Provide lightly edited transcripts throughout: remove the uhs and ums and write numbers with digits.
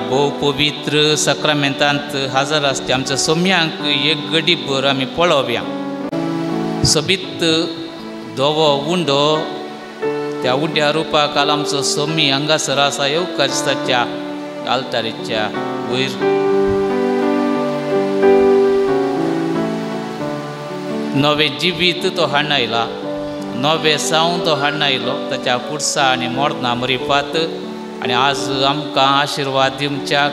भोव पवित्र साक्रामेंतांत हजर आसता आमच्या सोम्यांक एक गडी भर आमी पळोवया. सोबीत धवो उंडो त्या उड्या रुपाक आमचो सोमी हांगासर आसा येवकारिस्ताच्या आल्तारीच्या वयर. नवें जिवीत तो हाडून आयला, नवें सावन तो हाडून आयलो ताच्या कुर्सा आनी मोर्ना मरिपात. आनी आज आमकां आशिर्वाद दिवच्याक,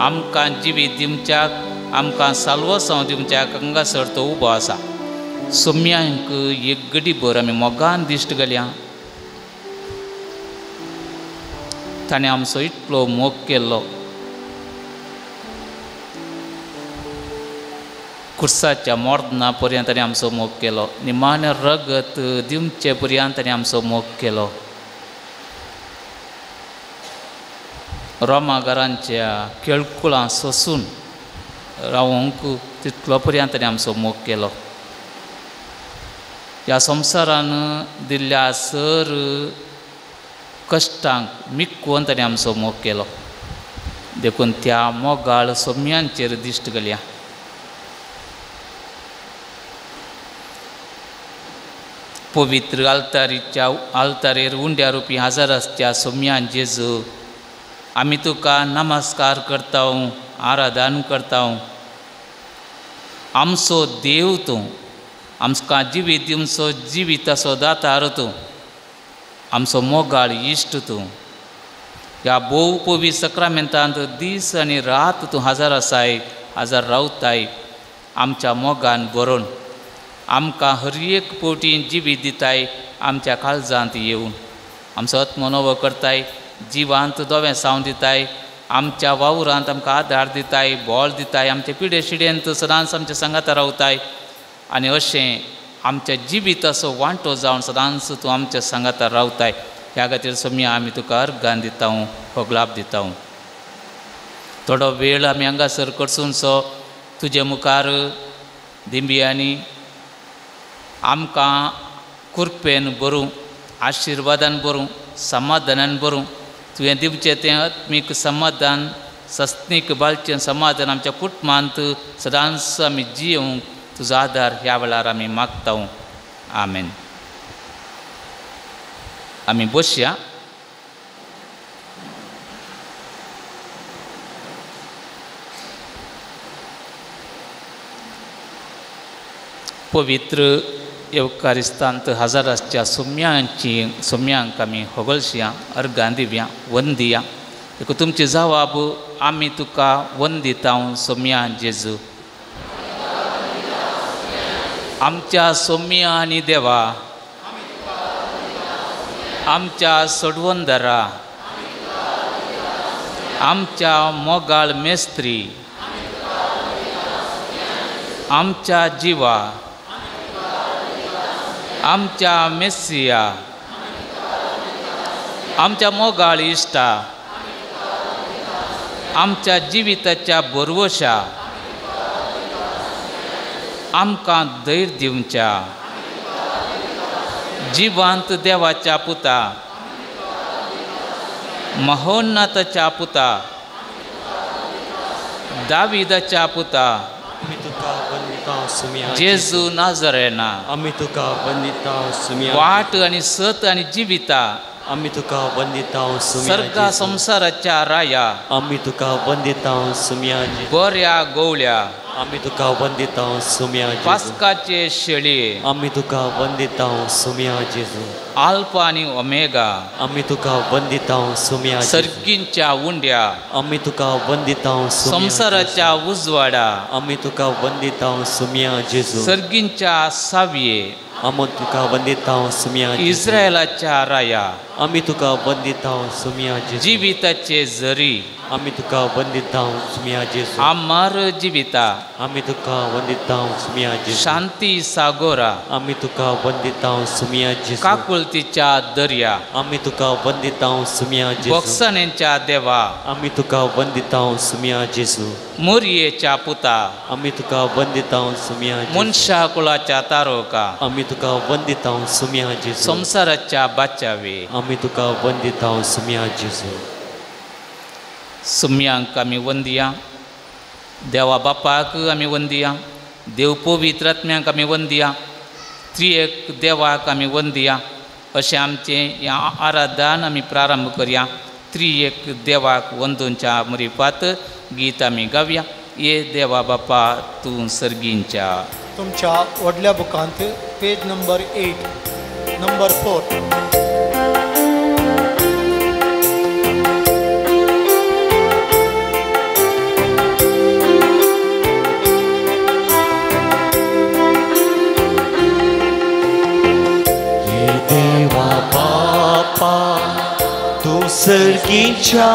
आमकां जिवीत दिवच्याक, आमकां साल्वसांव दिवच्याक हांगासर तो उबो आसा. सोम्यांक एक गडी भर आमी मोगान दिश्ट घालया. ताणें आमचो इतलो मोग केल्लो, कुर्साच्या मोर्ना पर्यंत ताणें आमचो मोग केलो, निमाणें रगत दिवचे पर्यंत ताणें आमचो मोग केलो. रोमागारांच्या केळकुळां सोसून रावंक तितलो पर्यंत ताणें आमचो मोग केलो. ह्या संवसारान दिल्ल्या सर कश्टांक मिक्कोवन ताणें आमचो मोग केलो. देखून त्या मोगाळ सोम्यांचेर दिश्ट घालया. पवित्र आल्तारीच्या आल्तारेर उंड्या रुपी हजर आसच्या सोम्यान जेजू, आमी तुका नमस्कार करता, आराधन करता। आमचो देव तूं, आमकां जिवीत दिवचो जिविताचो दातार तूं, आमचो मोगाळ इश्ट तूं। ह्या भोव पवित्र सक्रामेंतांत दीस आनी रात तूं हजर आसाय, हजर रावताय। आमच्या मोगान भरून आमकां हर एक पवटी जिवीत दिताय। आमच्या काळजांत येवन आमचो आत्मो नवो करताय, जिवांत दोवें सावन दिताय, आमच्या वावरांत आमकां आदार दिताय, बळ दिताय, आमचे पिडे शिडेंत सदांच आमच्या सांगाता रावताय आनी अशें आमच्या जिविताचो वांटो जावन सदांच तूं आमच्या सांगाता रावताय। ह्या खातीर सोम्या आमी तुका अर्गान दिता, होगलाप दिता। थोडो वेळ आमी हांगासर करसूनसो तुजे मुखार दिंबियांनी आमकां कृपेन भरूं, आशिर्वादान भरूं, समाधानान भरूं। तुवें दिवचें तें आत्मीक समाधान, सस्नीक बालचें समाधान आमच्या कुटुंबांत सदांच आमी जियोवंक तुजो आदार ह्या वेळार आमी मागता। आमेन। आमी बसया। पवित्र येवकारिस्तांत हजर आसच्या सोम्यांची सोम्यांक आमी होगळशया, अर्गां दिवया, वंदिया। देखून तुमची जवाब आमी तुका वंदिता सोम्या जेजू। आमच्या सोम्या आनी देवा, आमच्या सोडवंदरा, आमच्या मोगाळ मेस्त्री, आमच्या जिवा, आमच्या मेस्सिया, आमच्या मोगाळ इश्टा, आमच्या जिविताच्या भरवशा, आमकां धैर्य दिवच्या जिवांत देवाच्या पुता, महोन्नताच्या पुता, दाविदाच्या पुता, जेजू नाजरेना, आमी तुका वंदिता सुम्या, वाट आनी सत आनी जिविता, आमी तुका वंदिता सुम्या, सर्गा संवसाराच्या राया, आमी तुका वंदिता सुम्या, बऱ्या गोवल्या, आमी तुका वंदिता सुम्या, पास्काचे शेळये, आमी तुका वंदिता सुम्या जेजू, आल्फा आनी ओमेगा, आमी तुका वंदिता सुम्या, सर्गींच्या उंड्या, आमी तुका वंदिता सुम्या, संवसाराच्या उजवाडा, आमी तुका वंदिता सुम्या जेजू, सर्गींच्या सावये, आमी तुका वंदिता सुम्या, इस्रायलाच्या राया, आमी तुका वंदिता सुम्या जेजू, जिविताचे जरी, आमी तुका वंदिता सुम्या जेजू, आमर जिविता, आमी तुका वंदिता सुम्या जेजू, शांती सागोरा, आमी तुका वंदिता सुम्या जेजू, काकुळतीच्या दर्या, आमी तुका वंदिता सुम्या जेजू, बोक्साण्यांच्या देवा, आमी तुका वंदिता सुम्या जेजू, मोरयेच्या पुता, आमी तुका वंदिता सुम्या जेजू, मनशा कुळाच्या तारोका, आमी तुका वंदिता सुम्या जेजू, संवसाराच्या बाचावे, आमी तुका वंदिता सुम्या जेजू। सुम्यांक आमी वंदिया, देवा बापाक आमी वंदिया, देव पवित्र आत्म्यांक आमी वंदिया, त्रिएक देवाक आमी वंदिया। अशें आमचें ह्या आराधन आमी प्रारंभ करया। त्रिएक देवाक वंदूंच्या मुरिपात गीत आमी गावया। ये देवा बापा तूं सर्गींच्या। तुमच्या व्हडल्या बुकांत पेज नंबर 8 नंबर 4। सर्गीच्या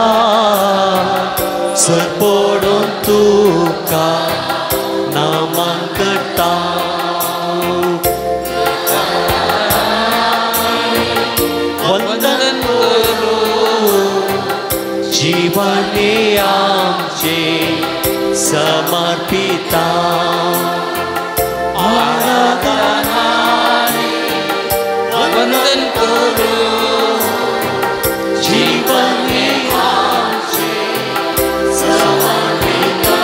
सरपडून तुका नामान करता, वंदन करूं जीवने आमचे समर्पिता, आराधनाने वंदन करूं जीवने आमचे समर्पिता।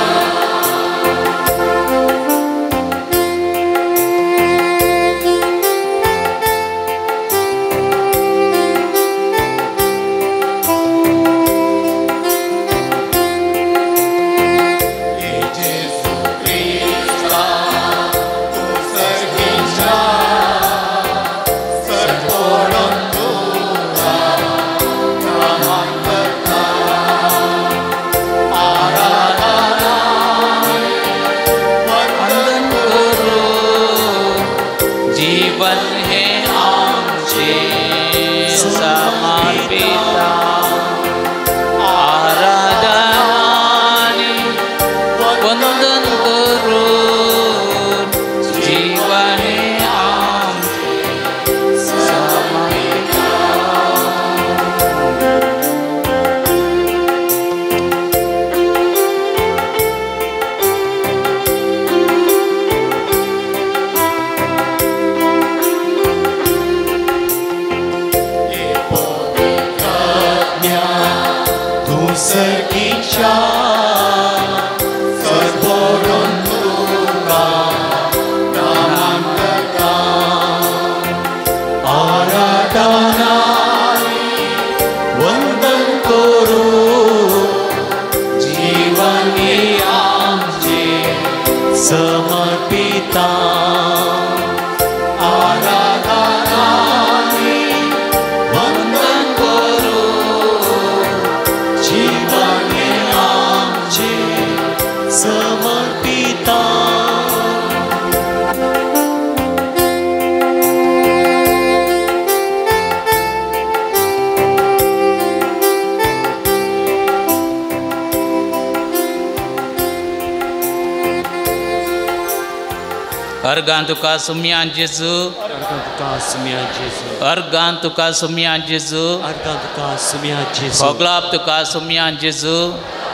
समर्पिता आराधना वंदन करू जीवने आमचे समर्पिता. अर्गां तुका सुम्या जेजू, अर्गां तुका सुम्या जेजू, अर्गां तुका सुम्या जेजू, अर्गां तुका सुम्या जेजू, होगलाप तुका सुम्या जेजू,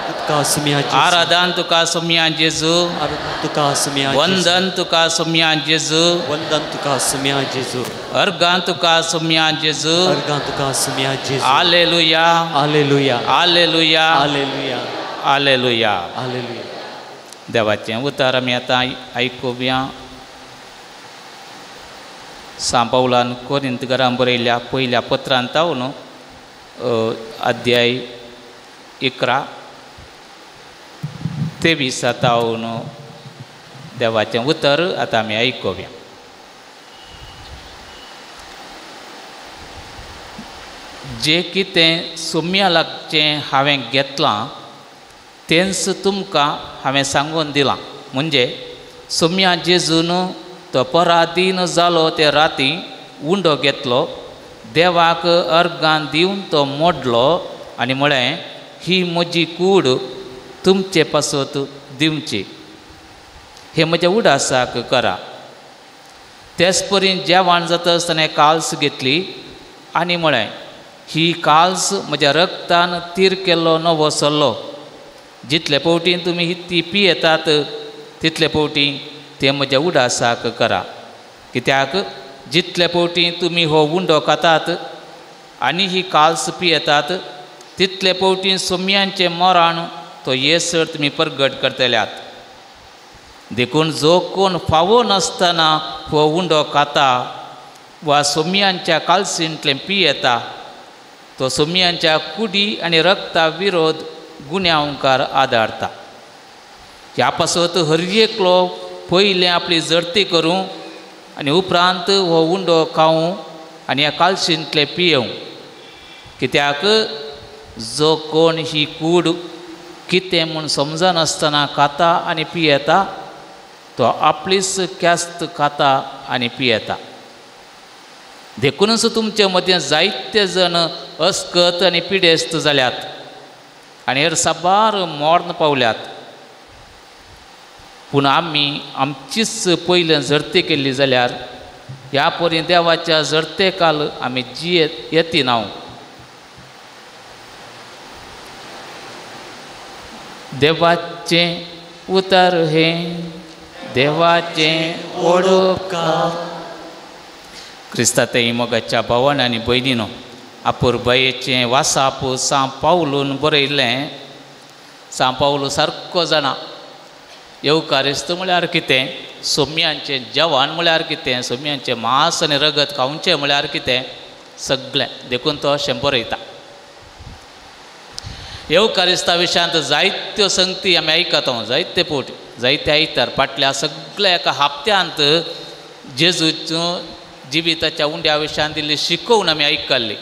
तुका सुम्या जेजू, आराधन तुका सुम्या जेजू, आराधन तुका सुम्या जेजू, वंदन तुका सुम्या जेजू, वंदन तुका सुम्या जेजू, अर्गां तुका सुम्या जेजू, अर्गां तुका सुम्या जेजू. Hallelujah, hallelujah, hallelujah, hallelujah, hallelujah, hallelujah. देवाचें उतर आमी आतां आयकुया. सांत पावलान कोरिंतकारांक बरयल्ल्या पयल्या पत्रांत तावन अध्याय 11 23 तावन देवाचें उतर आतां आमी आयकुया. जें कितें सुम्या लागचें हांवें घेतलां तेंच तुमकां हांवें सांगून दिलां. म्हणजे सुम्या जेजून तो पराधीन जालो ते राती उंडो घेतलो, देवाक अर्गां दिवन तो मोडलो आनी म्हळें, ही म्हजी कूड तुमचे पासत दिवची, हे म्हज्या उडासाक करा. तेच परी जेवण जाता आसतना काल्स घेतली आनी म्हळें, ही काल्स म्हज्या रक्तान तीर केल्लो नवो सल्लो, जितले फावटी तुमी ती पियेतात तितले फावटी ते म्हज्या उडासाक करा. कित्याक जितले फावटी तुमी हो उंडो खातात आनी ही काल्स पियेतात तितले फावटी सोम्यांचें मरण तो येसर तुमी परगट करतल्यात. देखून जो कोण फावो नासतना हो उंडो खाता वा सोम्यांच्या कालसींतलें पियेता तो सोम्यांच्या कुडी आनी रक्ता विरोध गुन्यांवकार आदारता. ह्या पासत हर एकलो पयलें आपली जडती करूं आनी उपरांत हो उंडो खावूं आनी ह्या कालशींतलें पियेवं. कित्याक जो कोण ही कूड कितें म्हूण समजनासतना खाता आनी पियेता तो आपलीच ख्यास्त खाता आनी पियेता. देखूनच तुमचे मदीं जायते जण अस्कत आनी पिडेस्त जाल्यात आनी हेर साबार मर्ण पावल्यात. पूण आमी आमचीच पयलें झडती केल्ली जाल्यार ह्या परी देवाच्या झडते काल आमी जियेत येतिना. देवाचें उतर हें देवाचें ओडोपकार. क्रिस्ता ते मोगाच्या भावान आनी भयणीनो, अपुरबायेचें वासाप सांत पावलून बरयल्लें. सांत पावलू सारको जाणा येवकारिस्त म्हळ्यार कितें, सोम्यांचें जेवण म्हळ्यार कितें, सोम्यांचें मांस आनी रगत खावचें म्हळ्यार कितें, सगळें. देखून तो अशें बरयता. येवकारिस्ता विशयांत जायत्यो संगती आमी आयकता, जायते फावटी, जायते आयतार फाटल्या सगळ्या एका हप्त्यांत जेजूचो जिविताच्या उंड्या विशयांत दिल्ली शिकोवन आमी आयकल्ली.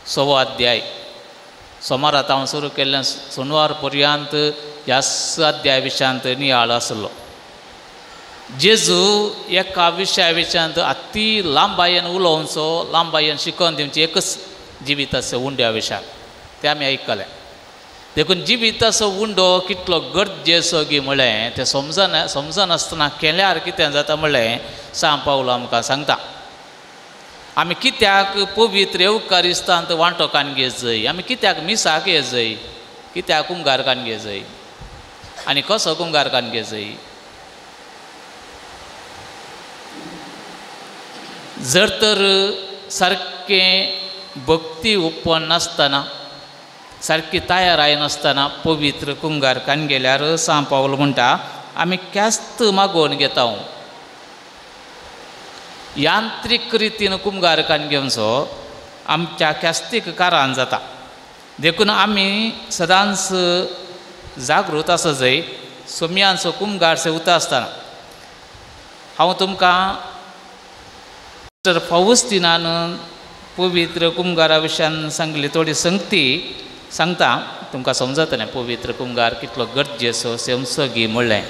6वो अध्याय सोमारात हांव सुरू केल्लें सोनवार पर्यंत ह्या अध्याय विशयांत नियाळ आसलो. जेजू एका विशया विशयांत अती लांबायेन उलोवचो, लांबायेन शिकोवन दिवची एकच जिविताचो उंड्या विशयाक तें आमी आयकलें. देखून जिविताचो उंडो कितलो गरजेचो गी म्हळें तें समजनासतना केल्यार कितें जाता म्हळें सांत पावलो आमकां सांगता. आमी कित्याक पवित्र येवकारिस्तांत वांटो कान घेत जाय, आमी कित्याक मिसाक येत जाय, कित्याक कुमगार कान घेत जाय आनी कसो कुमगार कान घेत जाय. जर तर सारकें भक्ती उपन्न नासतना, सारकी तयार आयनासतना पवित्र कुमगार कान गेल्यार सांत पावल म्हणटा आमी ख्यास्त मागोवन घेता. यांत्रीक रितीन कुमगार कान घेवचो आमच्या ख्यास्तीक कारण जाता. देखून आमी सदांच जागृत आसा जाय सोम्यांचो कुमगार सेवता आसतना. हांव तुमकां सिस्टर फावस्तिनान पवित्र कुमगारा विशयान सांगली थोडी संगती सांगता, तुमकां समजतलें पवित्र कुमगार कितलो गरजेचो सेमसो गी म्हणलें.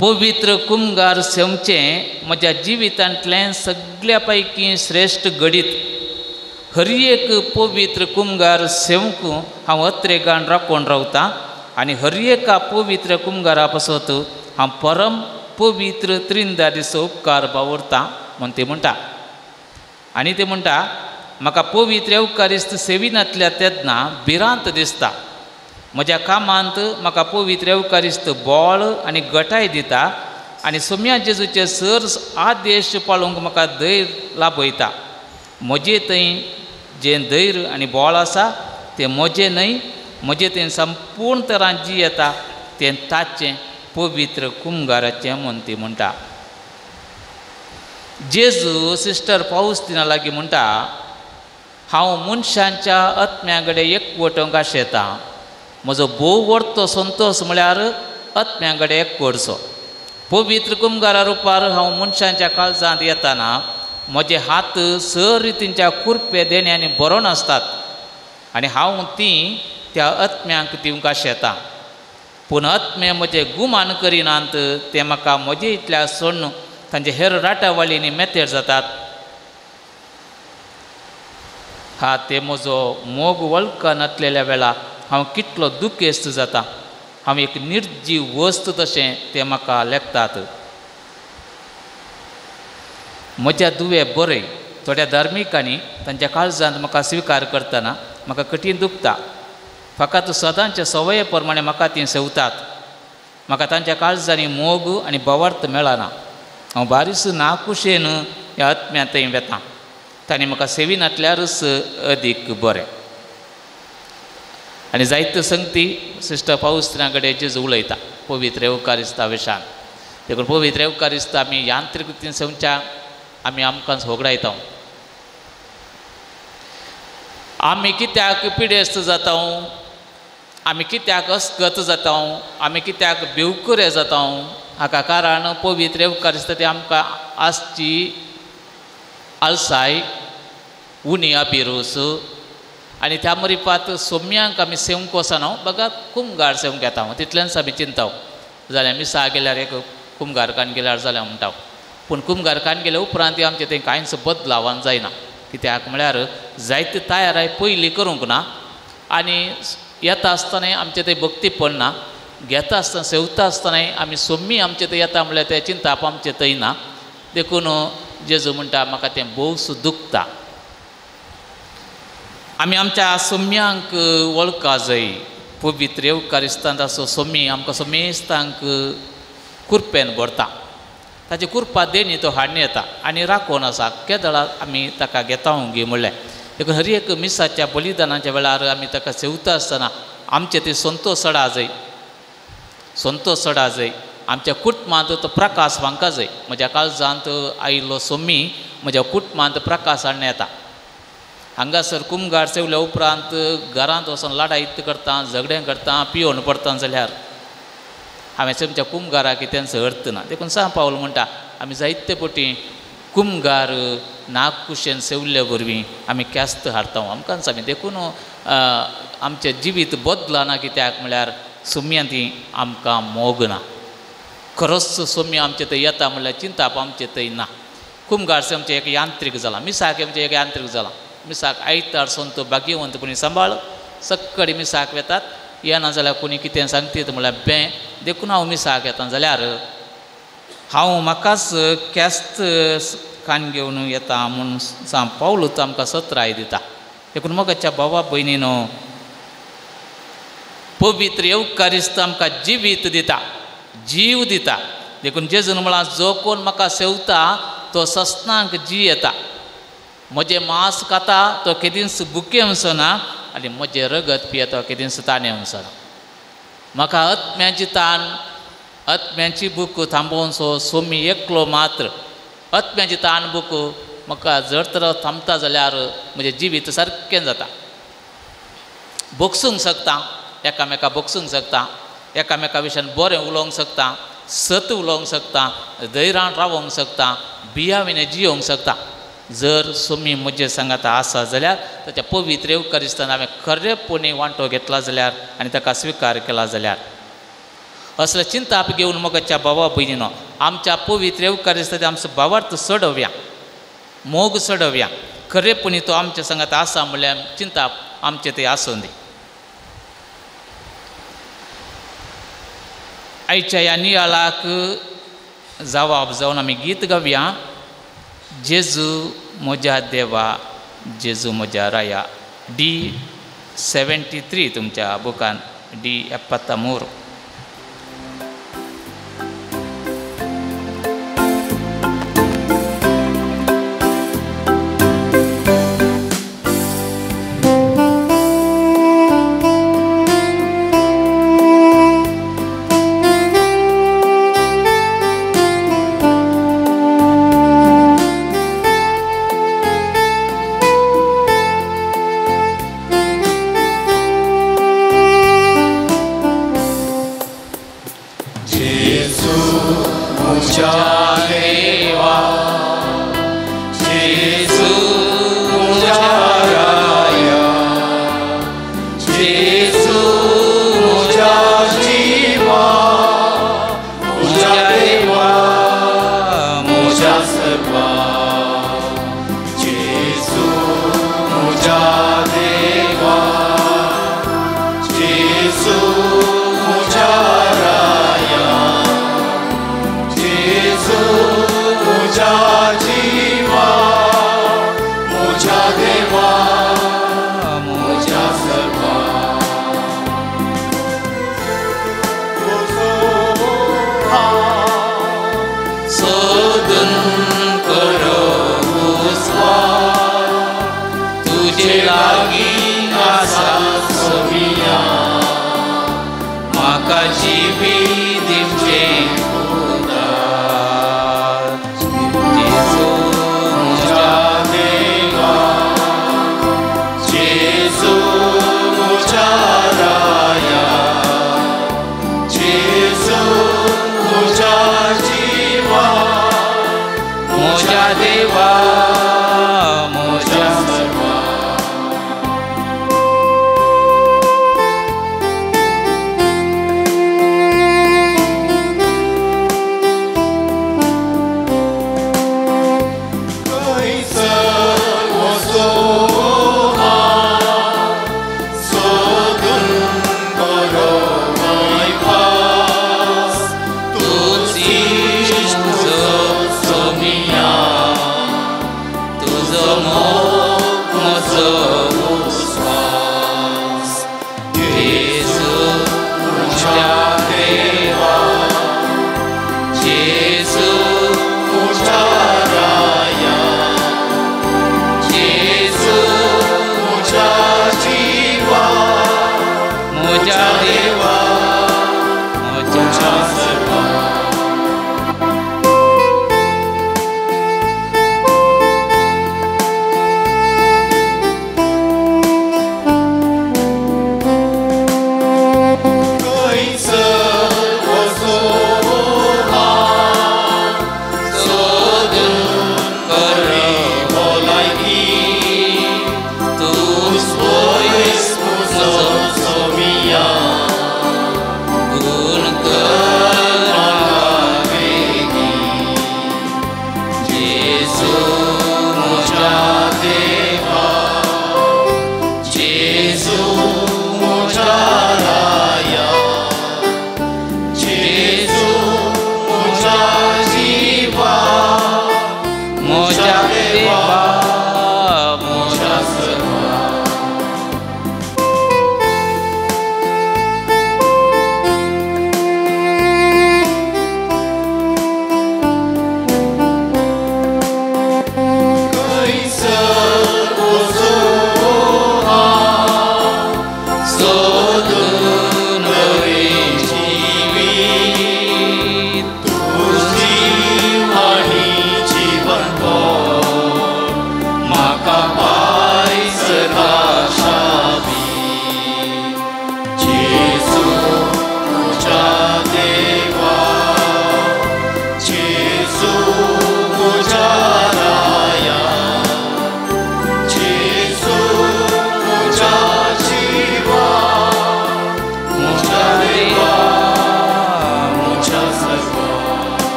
पवित्र कुमगार सेवचें म्हज्या जिवितांतलें सगळ्या पैकी श्रेश्ठ घडीत. हर एक पवित्र कुमगार सेवंक हांव अत्रेगान राखून रावतां आनी हर एका पवित्र कुमगारा पासत हांव परम पवित्र त्रिंदारीचो उपकार बावरतां म्हूण ती म्हणटा. आनी ती म्हणटा म्हाका पवित्र येवकारिस्त सेविनातल्या तेन्ना भिरांत दिसता. म्हज्या कामांत म्हाका पवित्र येवकारिस्त बळ आनी गटाय दिता आनी सोम्या जेजूचे सर आदेश पाळूंक म्हाका धैर्य लाभयता. म्हजे थंय जें धैर्य आनी बळ आसा तें म्हजें न्हय, म्हजें थंय संपूर्ण तरान जी येता तें ताचें पवित्र कुमगाराचें म्हूण ती म्हणटा. जेजू सिस्टर पावस्तिना लागीं म्हणटा हांव मनशांच्या आत्म्या कडेन एकवटूंक आशेतां. म्हजो भोव व्हडतो संतोश म्हळ्यार आत्म्या कडेन एकवटचो. पवित्र कुमगारा रुपार हांव मनशांच्या काळजांत येताना म्हजे हात सर रितींच्या कुरपे देण्यांनी बरोवन आसतात आनी हांव तीं त्या आत्म्यांक दिवंक आशेतां. पूण आत्मे म्हजे गुमान करिनात, ते म्हाका म्हजे इतल्या सोडून तांचे हेर राटावळींनी मेतेर जातात. हा ते म्हजो मोग वळखनातलेल्या वेळा हांव कितलो दुखेस्त जाता. हांव एक निर्जीव वस्त तशें ते म्हाका लेखतात. म्हज्या दुवे बरें थोड्या धार्मिकांनी तांच्या काळजांत म्हाका स्विकार करतना म्हाका कठीण दुखता. फकत सदांचे संवये प्रमाणे म्हाका तीं सेवतात. म्हाका तांच्या काळजांनी मोग आनी भावार्थ मेळना. हांव बारीस नाकुशेन ह्या आत्म्या थंय वेता. तांणी म्हाका सेविनातल्यारच अदीक बरें. आनी जायत्यो संगती सिस्टर पावस्तिना कडेन जेजू उलयता पवित्र येवकारिस्ता विशान. देखून पवित्र येवकारिस्ता आमी यांत्रीक रितीन सेवच्या आमी आमकांच होगडायता. आमी कित्याक पिडेस्त जाता, आमी कित्याक अस्कत जाता, आमी कित्याक बेवकुरे जाता, हाका कारण पवित्र येवकारिस्ता ती आमकां आसची आलसाय, उणी अभिरूस आनी त्या मरिपात सोम्यांक आमी सेवंक वचना बघा कुमगार सेवंक येता तितल्यानच आमी चिंता जाल्यार मिसा गेल्यार एक कुमगार कान गेल्यार जाल्यार म्हणटा. पूण कुमगार कान गेल्या उपरांत आमचें थंय कांयच बदलावान जायना. कित्याक म्हळ्यार जायते तयाराय पयलीं करूंक ना आनी येता आसतनाय आमचें थंय भक्ती पडना. घेता आसतना सेवता आसतनाय आमी सोम्मी आमचें थंय येता म्हळ्यार तें चिंताप आमचें थंय ना. देखून जेजू म्हणटा म्हाका तें भोवस दुखता. आमी आमच्या सोम्यांक वळखा जाय. पवित्र येवकारिस्तांत असो सोमी आमकां सोमेस्तांक कुरपेन भरता. ताचे कुरपा देणी तो हाडून येता आनी राखून आसा केदळा आमी ताका घेता गी म्हणलें. देखून हर एक मिसाच्या बलिदानाच्या वेळार आमी ताका सेवता आसतना आमचे ते संतोश सडा जाय, संतोश सडा जाय. आमच्या कुटुंबांत तो प्रकाश फांका जाय. म्हज्या काळजांत आयिल्लो सोमी म्हज्या कुटुंबांत प्रकाश हाडून येता. हांगासर कुमगार सेवल्या उपरांत घरांत वचून लडायत करता, झगडें करता, पियोवन पडता जाल्यार हांवें आमच्या कुमगाराक तेंचो अर्थ ना. देखून सांव पावल म्हणटा आमी जायते पटी कुमगार नाकुशेन सेवल्ले वरवीं आमी ख्यास्त हाडटा आमकांच आमी. देखून आमचें जिवीत बदलना. कित्याक म्हळ्यार सोम्यां ती आमकां मोग ना. खरोच सोम्या आमचे थंय येता म्हणल्यार चिंताप आमचें थंय ना. कुमगार आमचें एक यांत्रीक जालां, मिसाक आमचें एक यांत्रीक जालां. मिसाक आयतार संत भाग्यवंत कोणी सांबाळ सक्कडी मिसाक वेतात, येना जाल्यार कोणी कितें सांगतीत म्हळ्यार बें. देखून हांव मिसाक येता जाल्यार हांव म्हाकाच ख्यास्त कान घेवन येता म्हूण सांव पावलूच आमकां सत्राय दिता. देखून मोगाच्या भावा भयणीनो पवित्र येवकारिस्त आमकां जिवीत दिता, जीव दिता. देखून जेजून म्हळां जो कोण म्हाका सेवता तो सस्नांक जी येता. म्हजें मांस खाता तो केदींच भुके वचना आनी म्हजें रगत पियेता केदींच ताणें वचना. म्हाका आत्म्याची ताण, आत्म्याची भूक थांबोवचो सोमी एकलो मात्र. आत्म्याची ताण भूक म्हाका जर तर थांबता जाल्यार म्हजें जिवीत सारकें जाता. भोगसूंक शकता, एकामेका भोगसूंक शकता, एकामेका विशयान बरें उलोवंक शकता, सत उलोवंक शकता, धैर्यान रावोंक शकता, बियाविने जियोंक शकता. जर सुमी म्हजे सांगाता आसा जाल्यार ताच्या पवित्र येवकारिस्तान हांवें खरेपणी वांटो घेतला जाल्यार आनी ताका स्विकार केला जाल्यार असलें चिंताप घेवन मोगाच्या भावा भयणीनो आमच्या पवित्र येवकारिस्तान आमचो भावार्थ चडोवया, मोग चडोवया. खरेपणी तो आमच्या सांगाता आसा म्हणल्यार चिंताप आमचें तें आसूं दी. आयच्या ह्या नियाळाक जवाब जावन आमी गीत गावया, जेजू म्हज्या देवा जेजू म्हज्या राया, D73 तुमच्या बुकान, D73. Soy esposo mía.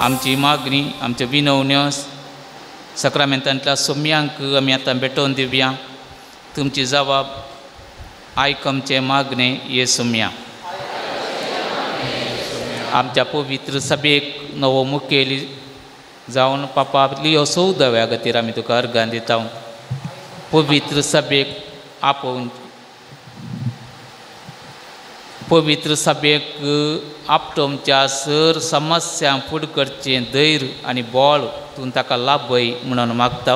आमची मागणी आमच्यो विनवण्यो सक्रामेंतांतल्या सोम्यांक आमी आतां भेटोवन दिवया. तुमची जबाब आयक आमचें मागणें ये सोम्या. आमच्या पवित्र सभेक नवो मुखेली जावन पापा लियो 14व्या खातीर आमी तुका अर्गां दिता. पवित्र सभेक आपोवन पवित्र सभेक आपटोमच्या सर समस्या फुड करचें धैर्य आनी बळ तूं ताका लाभय म्हणून मागता.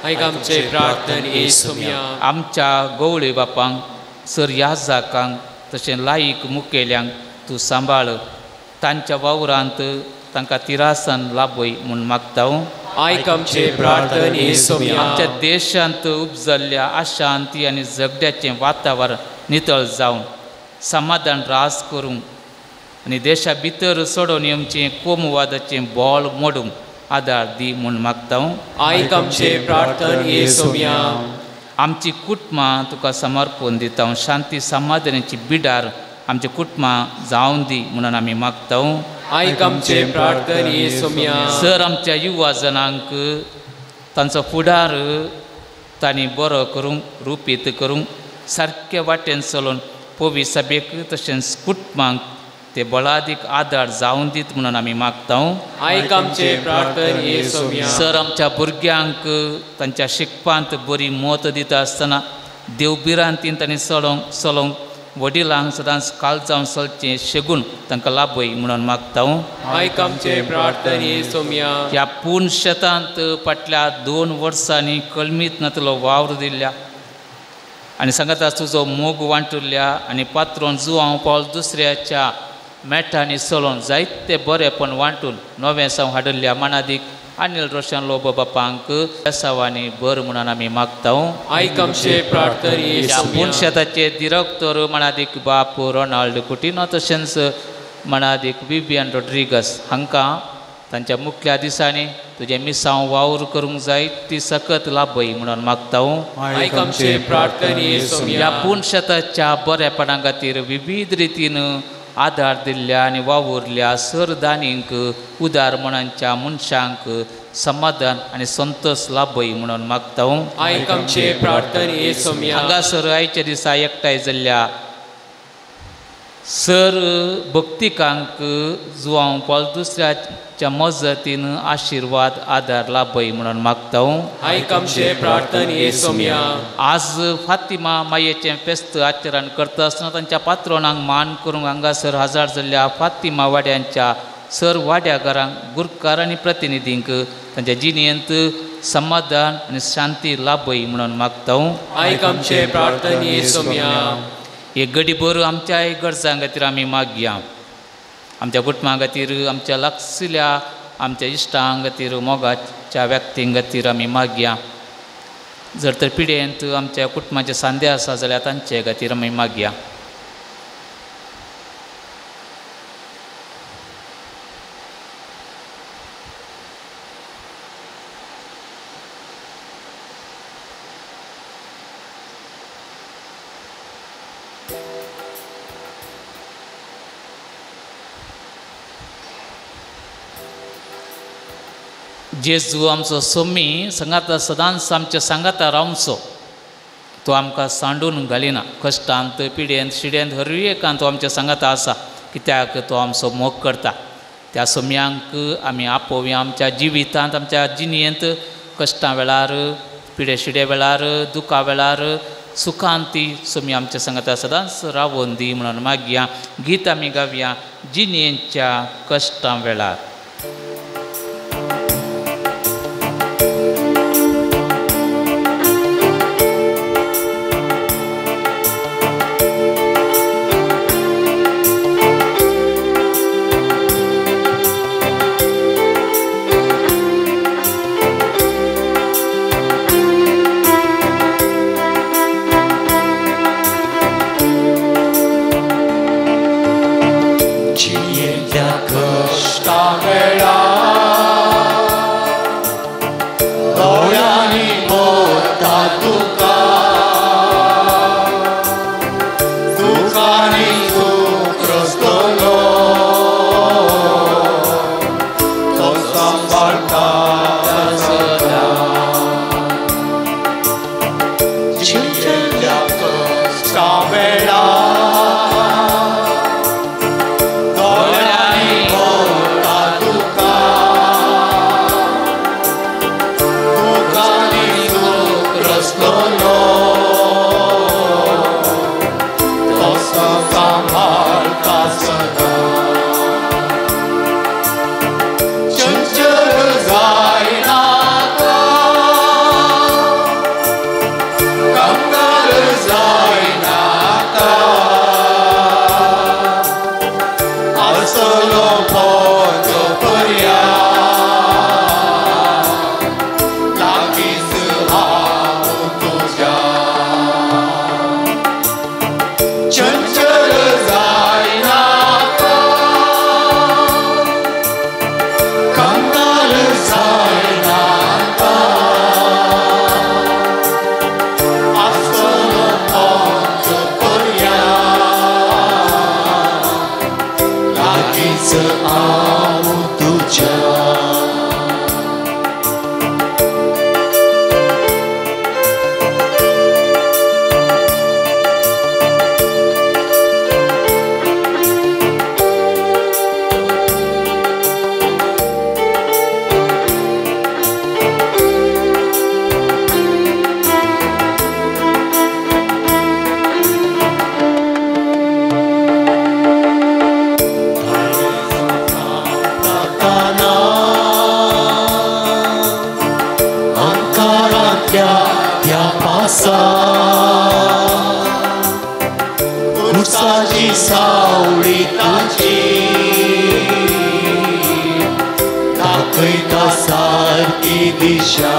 आयक आमचे प्रार्थन ये सोम्या. आमच्या गवळी बापांक सर याजाकांक तशें लायक मुखेल्यांक तूं सांबाळ तांच्या वावरांत तांकां तिरासन लाभय म्हूण मागता. आयक आमचे प्रार्थन ये सोम्या. आमच्या देशांत उपजल्ल्या अशांती आनी झगड्याचें वातावरण नितळ जावन समाधान रास करूंक आनी देशा भितर सोडोवन येवचें कोमवादाचें बळ मोडूंक आदार दी म्हूण मागता. आयक आमचे प्रार्थन ये सोम्या. आमची कुटुंबां तुका समर्पण दिता. शांती समाधानाची बिडार आमच्या कुटुंबां जावन दी म्हणून आमी मागता. आयक आमचे प्रार्थन ये सोम्या. सर आमच्या युवा जणांक तांचो फुडार तांणी बरो करूंक रुपीत करूंक सारके वाटेन चलोवन पवी सभेक तशेंच कुटुंबांक ते बळादीक आदार जावन दीत म्हणून आमी मागता. आयक आमचे प्रार्थन ये सोम्या. सर आमच्या भुरग्यांक तांच्या शिकपांत बरी मत दिता आसतना देवभिरांतीन तांणी चलोवंक चलोवंक वडिलांक सदांच काळजावन चलचें शेगून तांकां लाभय म्हणून मागता. आयक आमचे प्रार्थन ये सोम्या. ह्या पूर्ण शेतांत फाटल्या 2 वर्सांनी कलमीत नातलो वावर दिल्ल्या आनी सांगता तुजो मोग वांटुल्ल्या आनी पात्रोन जुवांव पावल दुसऱ्याच्या मेठांनी चलोवन जायते बरेपण वांटून नवें साव हाडिल्ल्या मानादीक अनिल रोशन लोबो बापांक बेसावांनी बर म्हणून आमी मागता. आयक आमचे प्रार्थन ये सोम्या. पूर्ण शेताचे दिरक्तर मानादीक बाप रोनाल्ड कुटिनो तशेंच मानादीक विवियन रोड्रिगस हांकां तांच्या मुखल्या दिसांनी तुजें मिसांव वावर करूंक जाय ती सकत लाभय म्हणून मागता. आयक आमचे प्रार्थन ये सोम्या. ह्या पूर्ण शेताच्या बरेपणा खातीर विविध रितीन आदार दिल्ल्या आनी वावुरल्या सर दानींक उदार मनांच्या मनशांक समाधान आनी संतोष लाभय म्हणून मागता. आयक आमचे प्रार्थन ये सोम्या. हांगासर आयच्या दिसा एकठांय जाल्ल्या सर भक्तिकांक जुवांव पावल दुसऱ्याच्या मजतीन आशिर्वाद आदार लाभय म्हणून मागता. आयक आमचे प्रार्थन ये सोम्या. आज फातिमा मायेचें फेस्त आचरण करता आसतना तांच्या पात्रोणांक मान करूंक हांगासर हजार जाल्ल्या फातिमा वाड्यांच्या सर वाड्या घरांक गुरकार आनी प्रतिनिधींक तांच्या जिणेंत समाधान आनी शांती लाभय म्हणून मागता. आयक आमचे प्रार्थन ये सोम्या. एक गडीभर आमच्या गरजां खातीर आमी मागया. आमच्या कुटुंबा खातीर आमच्या लागशिल्ल्या आमच्या इश्टां खातीर मोगाच्या व्यक्तीं खातीर आमी मागया. जर तर पिडेंत आमच्या कुटुंबाचे सांदे आसा जाल्यार तांचे खातीर आमी मागया. जेजू आमचो सोमी सांगाता सदांच आमच्या सांगाता रावचो. तो आमकां सांडून घालिना. कश्टांत पिडेंत शिडेंत हर एकांत तो आमच्या सांगाता आसा कित्याक तो आमचो मोग करता. त्या सोम्यांक आमी आपोवया आमच्या जिवितांत आमच्या जिणेंत कश्टां वेळार पिडे शिडे वेळार दुखा वेळार सुखांत ती सोमी आमच्या सांगाता सदांच रावोन दी म्हणून मागया. गीत आमी गावया जिणेच्या कश्टां वेळार. जियेंतल्या कश्टा आसा खुर्साची सावळी ताची दाखयता सारकी दिशा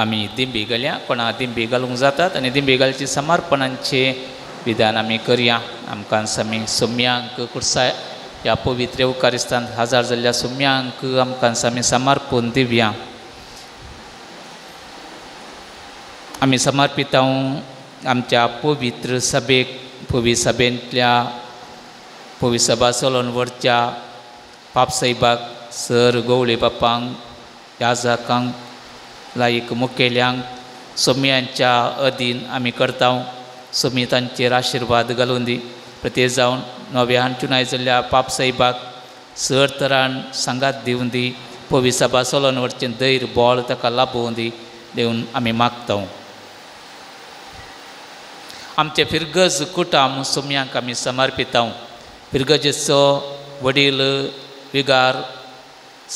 आमी दिंबी घालया कोणा दिंबी घालूंक जातात आनी दिंबी घालची समर्पणांचे विधान आमी करया. आमकां सामी सोम्यांक कुर्सा ह्या पवित्र येवकारिस्तान हाजार जाल्ल्या सोम्यांक आमकां सामी समर्पण दिवया. आमी समर्पितांव आमच्या पवित्र सभेक, पवित्र सभेंतल्या पवित्र सभा चलोवन व्हरच्या पापसाहेबाक, सर गवळी बापांक, याजकांक, लायक मुखेल्यांक सोम्यांच्या अधीन आमी करता. सोमी तांचेर आशिर्वाद घालून दी. प्रत्येक जावन नव्यान चुनाय जाल्ल्या पापसाहेबाक सर तरान सांगात दिवन दी. पवित्र सभा चलोवन व्हरचें धैर्य बळ ताका लाभोवन दी देवन आमी मागता. आमचे फिरगज कुटाम सोम्यांक आमी समर्पिता. फिरगजेचो वडील विगार,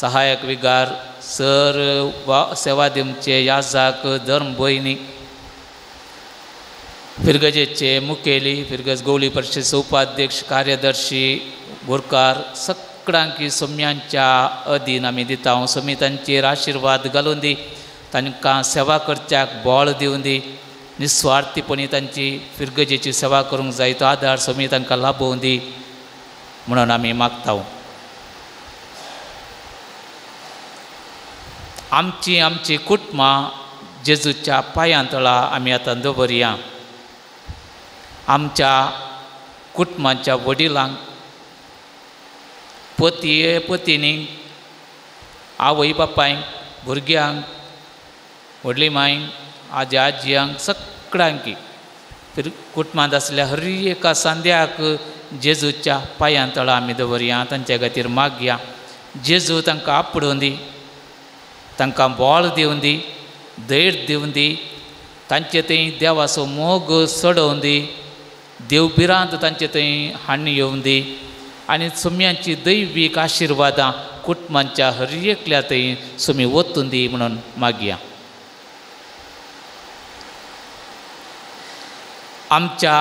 सहायक विगार, सर वा सेवा दिवचे याजाक, धर्म भयणी, फिरगजेचे मुखेली, फिरगज गोवली परिशदेचो उपाध्यक्ष, कार्यदर्शी, गुरकार सगळ्यांकी सोम्यांच्या अधीन आमी दिता. सोमी तांचेर आशिर्वाद घालून दी. तांकां सेवा करच्याक बळ दिवन दी. निस्वार्थीपणी तांची फिरगजेची सेवा करूंक जाय तो आदार सोमी तांकां लाभोवन दी म्हणून आमी मागता. आमची आमची कुटुंबां जेजूच्या पांयां तळा आमी आतां दवरया. आमच्या कुटुंबाच्या वडिलांक, पती पतिनींक, आवय बापायक, भुरग्यांक, व्हडली मांयक, आजी आजयांक, सगळ्यांकी कुटुंबांत आसल्या हर एका सांद्याक जेजूच्या पांयां तळा आमी दवरया. तांच्या खातीर मागया. जेजू तांकां आपडून दी, तांकां बळ दिवन दी, धैर्य दिवन दी, तांचे थंय देवाचो मोग चडोवन दी, देव भिरांत तांचे थंय हाडून येवन दी आनी सोम्यांची दैवीक आशिर्वादां कुटुंबांच्या हर एकल्या थंय सोमी वतून दी म्हणून मागया. आमच्या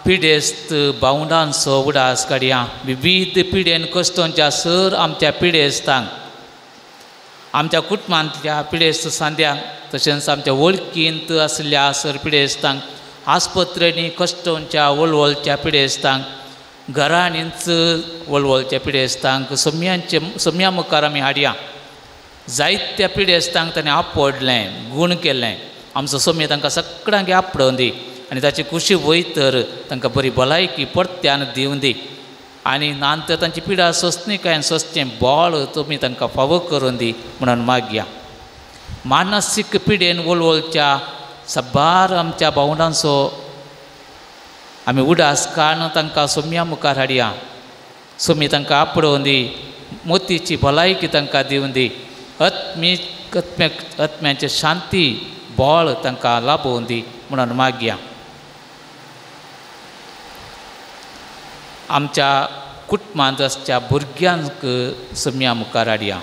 पिडेस्त भावंडांचो उडास काडया. विविध पिडेन कश्टोंच्या सर आमच्या पिडेस्तांक, आमच्या कुटुंबांतल्या पिडेस्त सांद्यांक, तशेंच आमच्या वळखींत आशिल्ल्या सर पिडेस्तांक, आस्पत्रेंनी कश्टोंच्या वळवळच्या पिडेस्तांक, घरांनीच वळवळच्या पिडेस्तांक सोम्यांचे सोम्या मुखार आमी हाडया. जायत्या पिडेस्तांक ताणें आपडलें, गूण केलें. आमचो सोमी तांकां सगळ्यांक आपडोवन दी आनी ताची कुशी वयतर तांकां बरी भलायकी परत्यान दिवन दी आनी नातर तांची पिडा सोंसणीकायेन सोंसचें बळ तुमी तांकां फावो करून दी म्हणून मागया. मानसीक पिडेन वळवळच्या साबार आमच्या भावंडांचो आमी उडास काडून तांकां सोम्या मुखार हाडया. सोमी तांकां आपडोवन दी, मोतीची भलायकी तांकां दिवन दी, आत्म्याचें शांती बळ तांकां लाभोवन दी म्हणून मागया. आमच्या कुटुंबांत आसच्या भुरग्यांक सोम्या मुखार हाडया.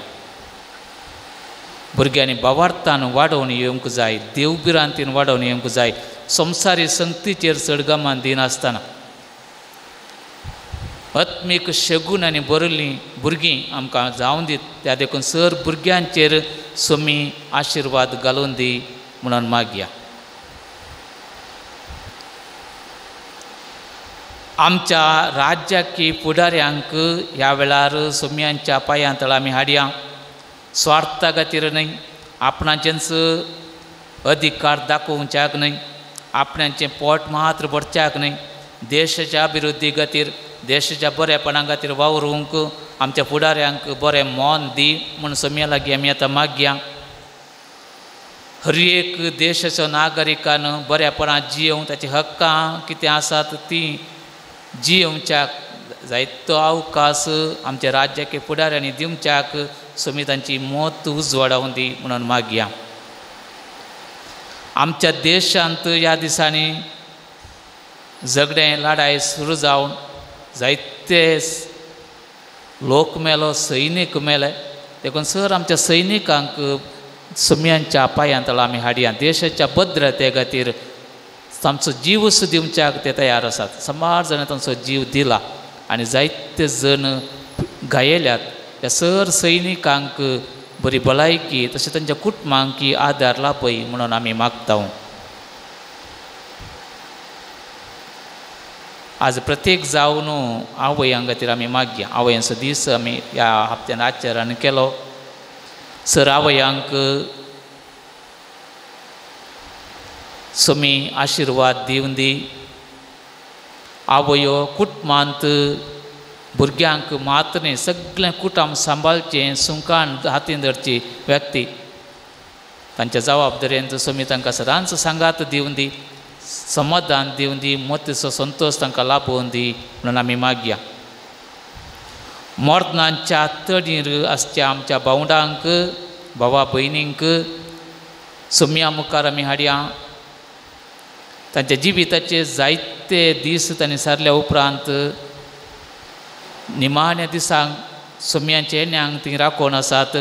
भुरग्यांनी भावार्थान वाडोवन येवंक जाय, देवभिरांतीन वाडोवन येवंक जाय, संवसारी संगतीचेर चड गमान दिनासतना आत्मीक शगून आनी बरयल्लीं भुरगीं आमकां जावन दीत. त्या देखून सर भुरग्यांचेर सोमी आशिर्वाद घालून दी म्हणून मागया. आमच्या राज्याकी फुडाऱ्यांक ह्या वेळार सोम्यांच्या पांयां तळा आमी हाडया. स्वार्था खातीर न्हय, आपणाचेंच अधिकार दाखोवच्याक न्हय, आपणाचें पोट मात्र भरच्याक न्हय, देशाच्या अभिवृद्धी खातीर, देशाच्या बरेपणा खातीर वावरूंक आमच्या फुडाऱ्यांक बरें मन दी म्हूण सोम्या लागीं आमी आतां मागया. हर एक देशाचो नागरिकान बऱ्यापणान जियोवंक ताची हक्कां कितें आसात तीं जियोवच्याक जायतो अवकाश आमच्या राज्याके फुडाऱ्यांनी दिवच्याक सोमी तांची मत उजवाडावन दी म्हणून मागया. आमच्या देशांत ह्या दिसांनी झगडें लडाय सुरू जावन जायते लोक मेलो, सैनीक मेले. देखून सर आमच्या सैनिकांक सोम्यांच्या पांयां तळा आमी हाडया. देशाच्या भद्रते खातीर तांचो जीव सुद्दां दिवच्याक ते तयार आसात. सुमार जाणां तांचो जीव दिला आनी जायते जण घायल्यात. ह्या सर सैनिकांक बरी भलायकी तशें तांच्या कुटुंबांक आदार लाभय म्हणून आमी मागता. आज प्रत्येक जावन आवयां खातीर आमी मागया. आवयांचो दीस आमी ह्या हप्त्यान आचरण केलो. सर आवयांक सोमी आशिर्वाद दिवन दी. आवयो कुटुंबांत भुरग्यांक मात न्हय सगळें कुटुंब सांबाळचें सुंकान हातीन धरची व्यक्ती तांच्या जबाबदारेन सोमी तांकां सदांच सांगात दिवन दी, समाधान दिवन दी, मोतीचो संतोश तांकां लाभोवन दी म्हणून आमी मागया. मरणांच्या तडीर आसच्या आमच्या भावंडांक, भावा भयणींक सोम्या मुखार आमी हाडया. तांच्या जिविताचे जायते दीस तांणी सारल्या उपरांत निमाण्या दिसांक सोम्यांच्या येण्यांक ती राखून आसात.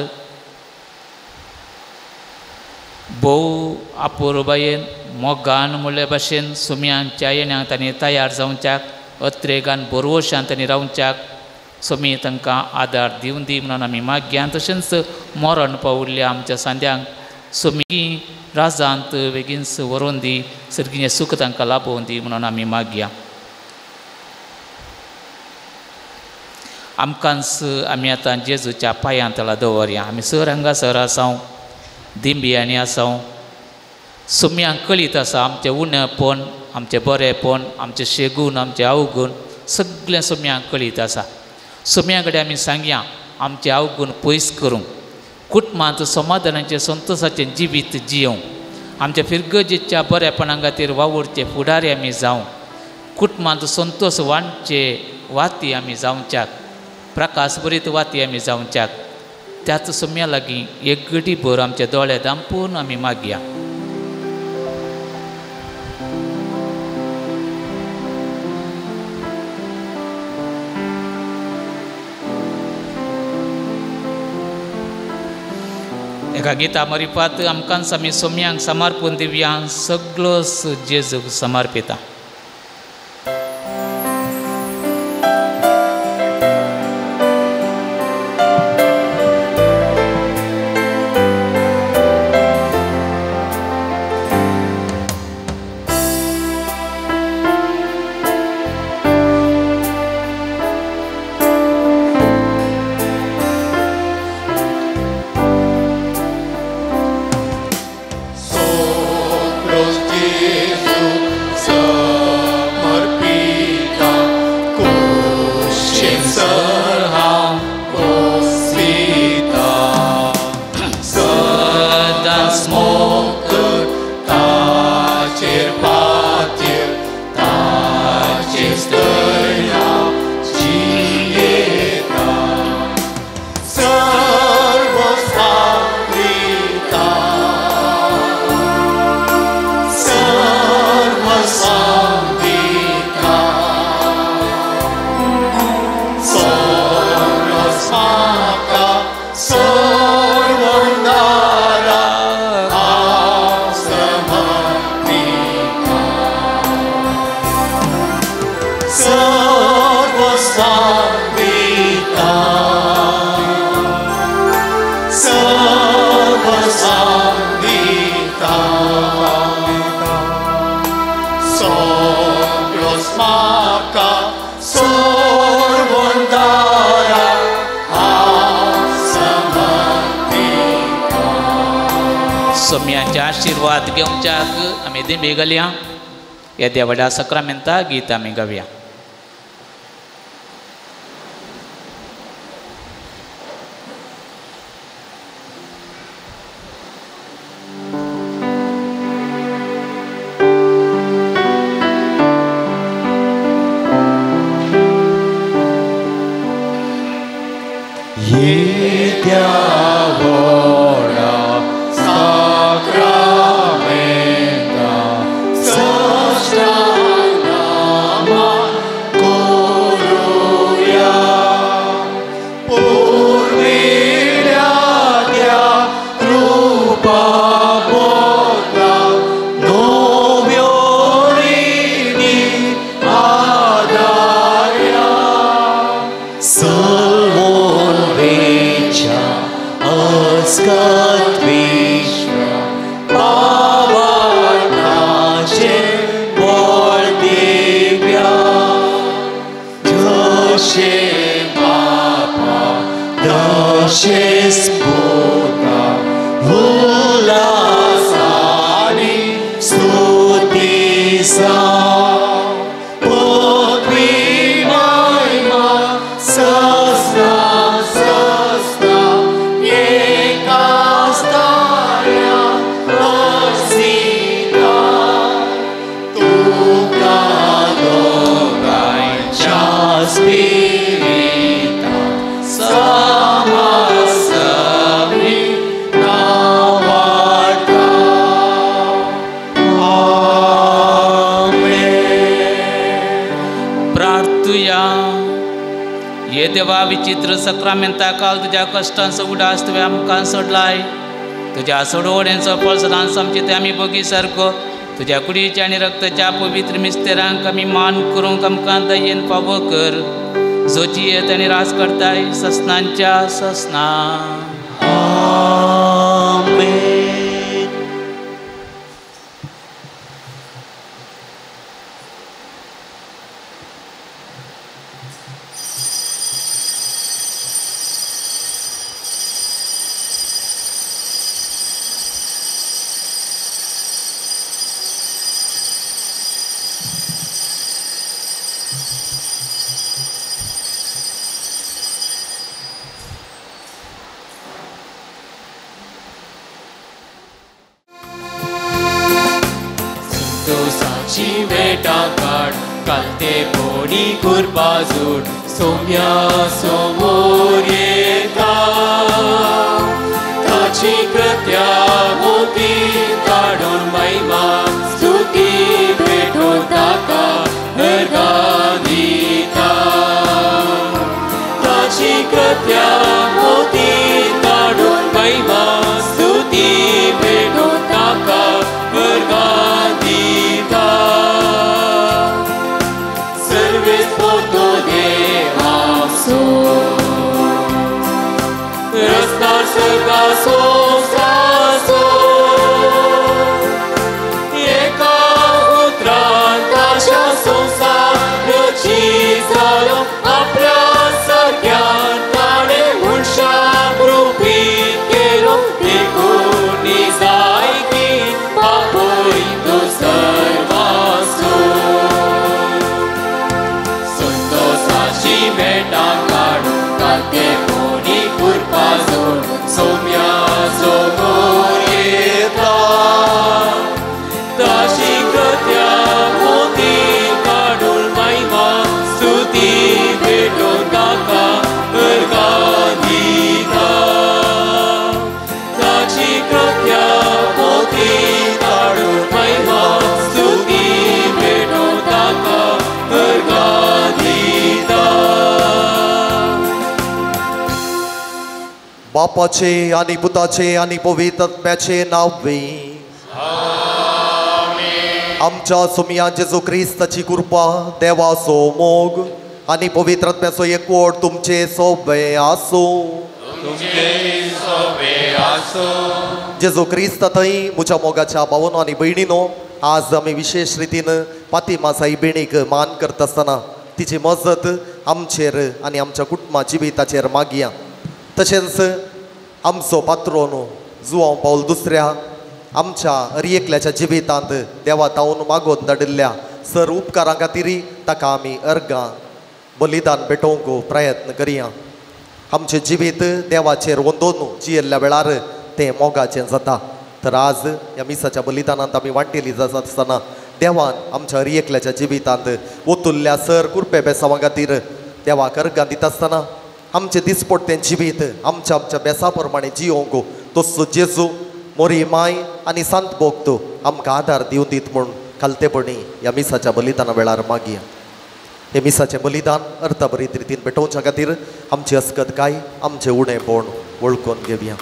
भोव अपुरबायेन मोगान म्हणल्या भाशेन सोम्यांच्या येण्यांक तांणी तयार जावच्याक, अत्रेगान बरवशान तांणी रावच्याक सोमी तांकां आदार दिवन दी म्हणून आमी मागया. तशेंच मरण पावुल्ल्या आमच्या सांद्यांक सोमी राजांत बेगीनच व्हरोवन दी, सर्गीचें सूख तांकां लाभोवन दी म्हणून आमी मागया. आमकांच आमी आतां जेजूच्या पांयां तळा दवरया. आमी सर हांगासर आसाव, दिंबियांनी आसाव. सोम्यांक कळीत आसा आमचें उणेपण, आमचें बरेंपण, आमचें शेगूण, आमचें अवगूण सगळें सोम्यांक कळीत आसा. सोम्या कडेन आमी सांगया आमचें अवगूण पयस करूंक, कुटुंबांत समाधानाचें संतोशाचें जिवीत जियोवंक, आमच्या फिरगजेच्या बरेपणा खातीर वावुरचे फुडारी आमी जावं, कुटुंबांत संतोश वांटचे वाती आमी जावच्याक, प्रकाश बरीत वाती आमी जावच्याक. त्याच सोम्या लागीं एक घडी भर आमचे दोळे दांपून आमी मागया. एका गीता मरिपात आमकांच आमी सोम्यांक समर्पून दिवया. सगळो जेजूक समर्पिता. Sarva सोम्याचे आशिर्वाद घेवच्याक आमी दिंबी घालया. येद्या व्हडा सक्रामेंता गीत आमी गावया. देवा विचित्र सक्रामेंता काल तुज्या कश्टांचो उडास तुवें आमकां सोडलाय. तुज्या सोडवणेचो फळ सदांच आमचे ते आमी बगी सारको तुज्या कुडीच्या आनी रक्ताच्या पवित्र मिस्तेरांक आमी मान करूंक आमकां दयेन फावो कर. जो जियेत आनी राज करताय ससनांच्या ससना. आमेन. बापाचे आणि पुताचे आणि पवित्र आत्म्याचे नावे आमच्या सोमिया जेजू क्रिस्ताची कृपा, देवाचो मोग आणि पवित्र आत्म्याचो एकवट तुमचे सोबे आसूं. जेजू क्रिस्त थंय म्हज्या मोगाच्या भावनो आनी भयणीनो, आज आमी विशेष रितीन फातिमा साई भयणीक मान करता आसतना तिची मजत आमचेर आनी आमच्या कुटुंबा जिविताचेर मागया. तशेंच आमचो पात्रोन जुवांव पावल दुसऱ्या आमच्या हर एकल्याच्या जिवितांत देवा तावन मागोवन धाडिल्ल्या सर उपकारां खातीर ताका आमी अर्गां बलिदान भेटोवंक प्रयत्न करया. आमचें जिवीत देवाचेर वंदोवन जियेल्ल्या वेळार तें मोगाचें जाता. तर आज ह्या मिसाच्या बलिदानांत आमी वांटेली जाता आसतना देवान आमच्या हर एकल्याच्या जिवितांत ओतुल्ल्या सर कुरपे बेसांवा खातीर देवाक अर्गां दिता आसतना आमचें दिसपडटें जिवीत आमच्या आमच्या बेसा प्रमाणे जियोंक तसो जेजू मोरी माय आनी संत भोक्त आमकां आदार दिवं दीत म्हूण खालतेपणी ह्या मिसाच्या बलिदाना वेळार मागया. हे मिसाचें बलिदान अर्थभरीत रितीन भेटोवच्या खातीर आमची अस्कत काय आमचें उणेपण वळखून घेवया.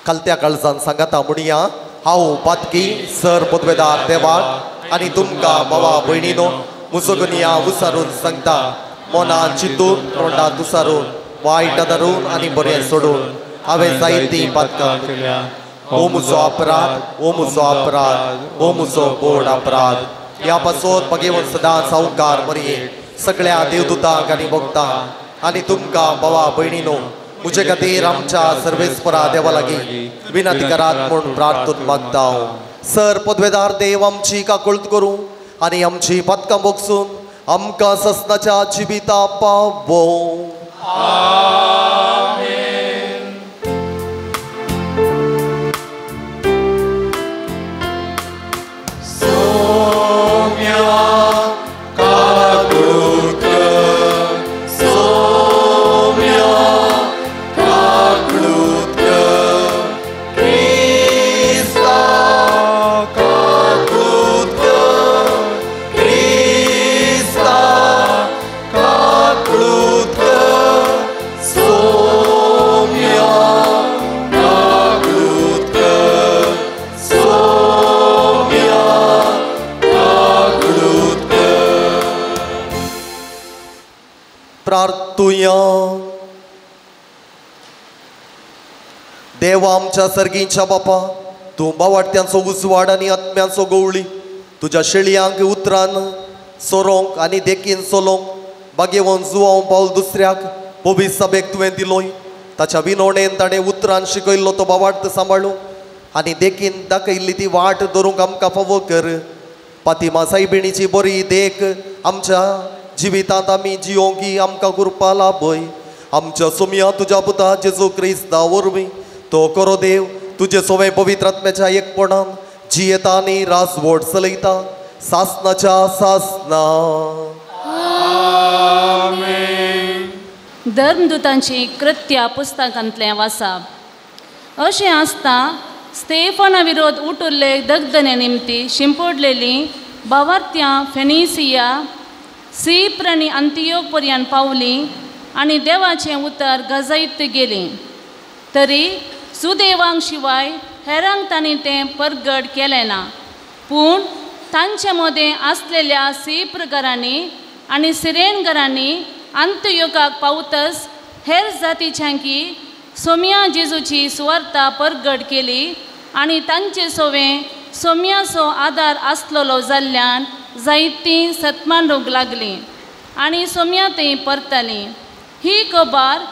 खालत्या काळजान सांगाता म्हणया, हांव पातकी सर पदवेदार देवाक आनी तुमकां बाबा भयणीनो मुजगुनिया उसारून सांगता, मनान चिंतून तोंडात उसारून वायट धरून आनी बरें सोडून हांवें जायतीं पातकां केल्या. ओ म्हजो अपराध, ओ म्हजो अपराध, ओ म्हजो गोड अपराध. ह्या पासत भगेवन सदां सावकार मरये सगळ्या देवदूतांक आनी भक्तांक आनी तुमकां बाबा भयणीनो म्हजे खातीर आमच्या सर्वेस्परा देवा लागीं विनंती करात म्हूण प्रार्थना मागता हांव. सर पदवेदार देव आमची काकुळट करूं आनी आमची पातकां बोगसून आमकां ससनाच्या जिविता पावोवं. प्रार्थुया. देवा आमच्या सर्गींच्या बापा, तूं बावाट्यांचो उजवाड आनी आत्म्यांचो गवळी, तुज्या शेळयांक उतरान सोरोंक आनी देखीन चलोवंक बागेवन जुवांव पावल दुसऱ्याक पवित्र सभेक तुवें दिलोय. ताच्या विनोणेन ताणें उतरान शिकयल्लो तो बावार्थ सांबाळूंक आनी देखीन दाखयल्ली ती वाट धरूंक आमकां फावो कर. पातिमा सायबिणीची बरी देख आमच्या जिवितांत आमी जियोंकी आमकां कृपा लाभय. आमच्या सोमया तुज्या पुता जेजू क्रिस्ता वरवीं तो करो देव तुजे सोवे पवित्र आत्म्याच्या एकपणान जियेता आनी राजवट चलयता सासनाच्या सासना. धर्मदूतांची कृत्या पुस्तकांतलें वासाप. अशें आसता स्तेफाना विरोध उठुल्ले दगदने निमती शिंपडलेली बावार्त्यां फेनिसिया सीप्र आनी अंतियोग पर्यंत पावली आनी देवाचें उतर गजयत गेलीं. तरी सुदेवांक शिवाय हेरांक तांणी तें परगट केलें ना. पूण तांचे मदें आसलेल्या सीप्र घरांनी आनी सिरेन घरांनी अंतयोगाक पावतच हेर जातीच्यांकी सोम्या जेजूची सुवार्ता परगट केली आनी तांचे सोवें सोम्याचो आदार आसलेलो जाल्ल्यान जायतीं सतमांडूंक लागलीं आनी सोम्या थंय परतलीं. ही खबर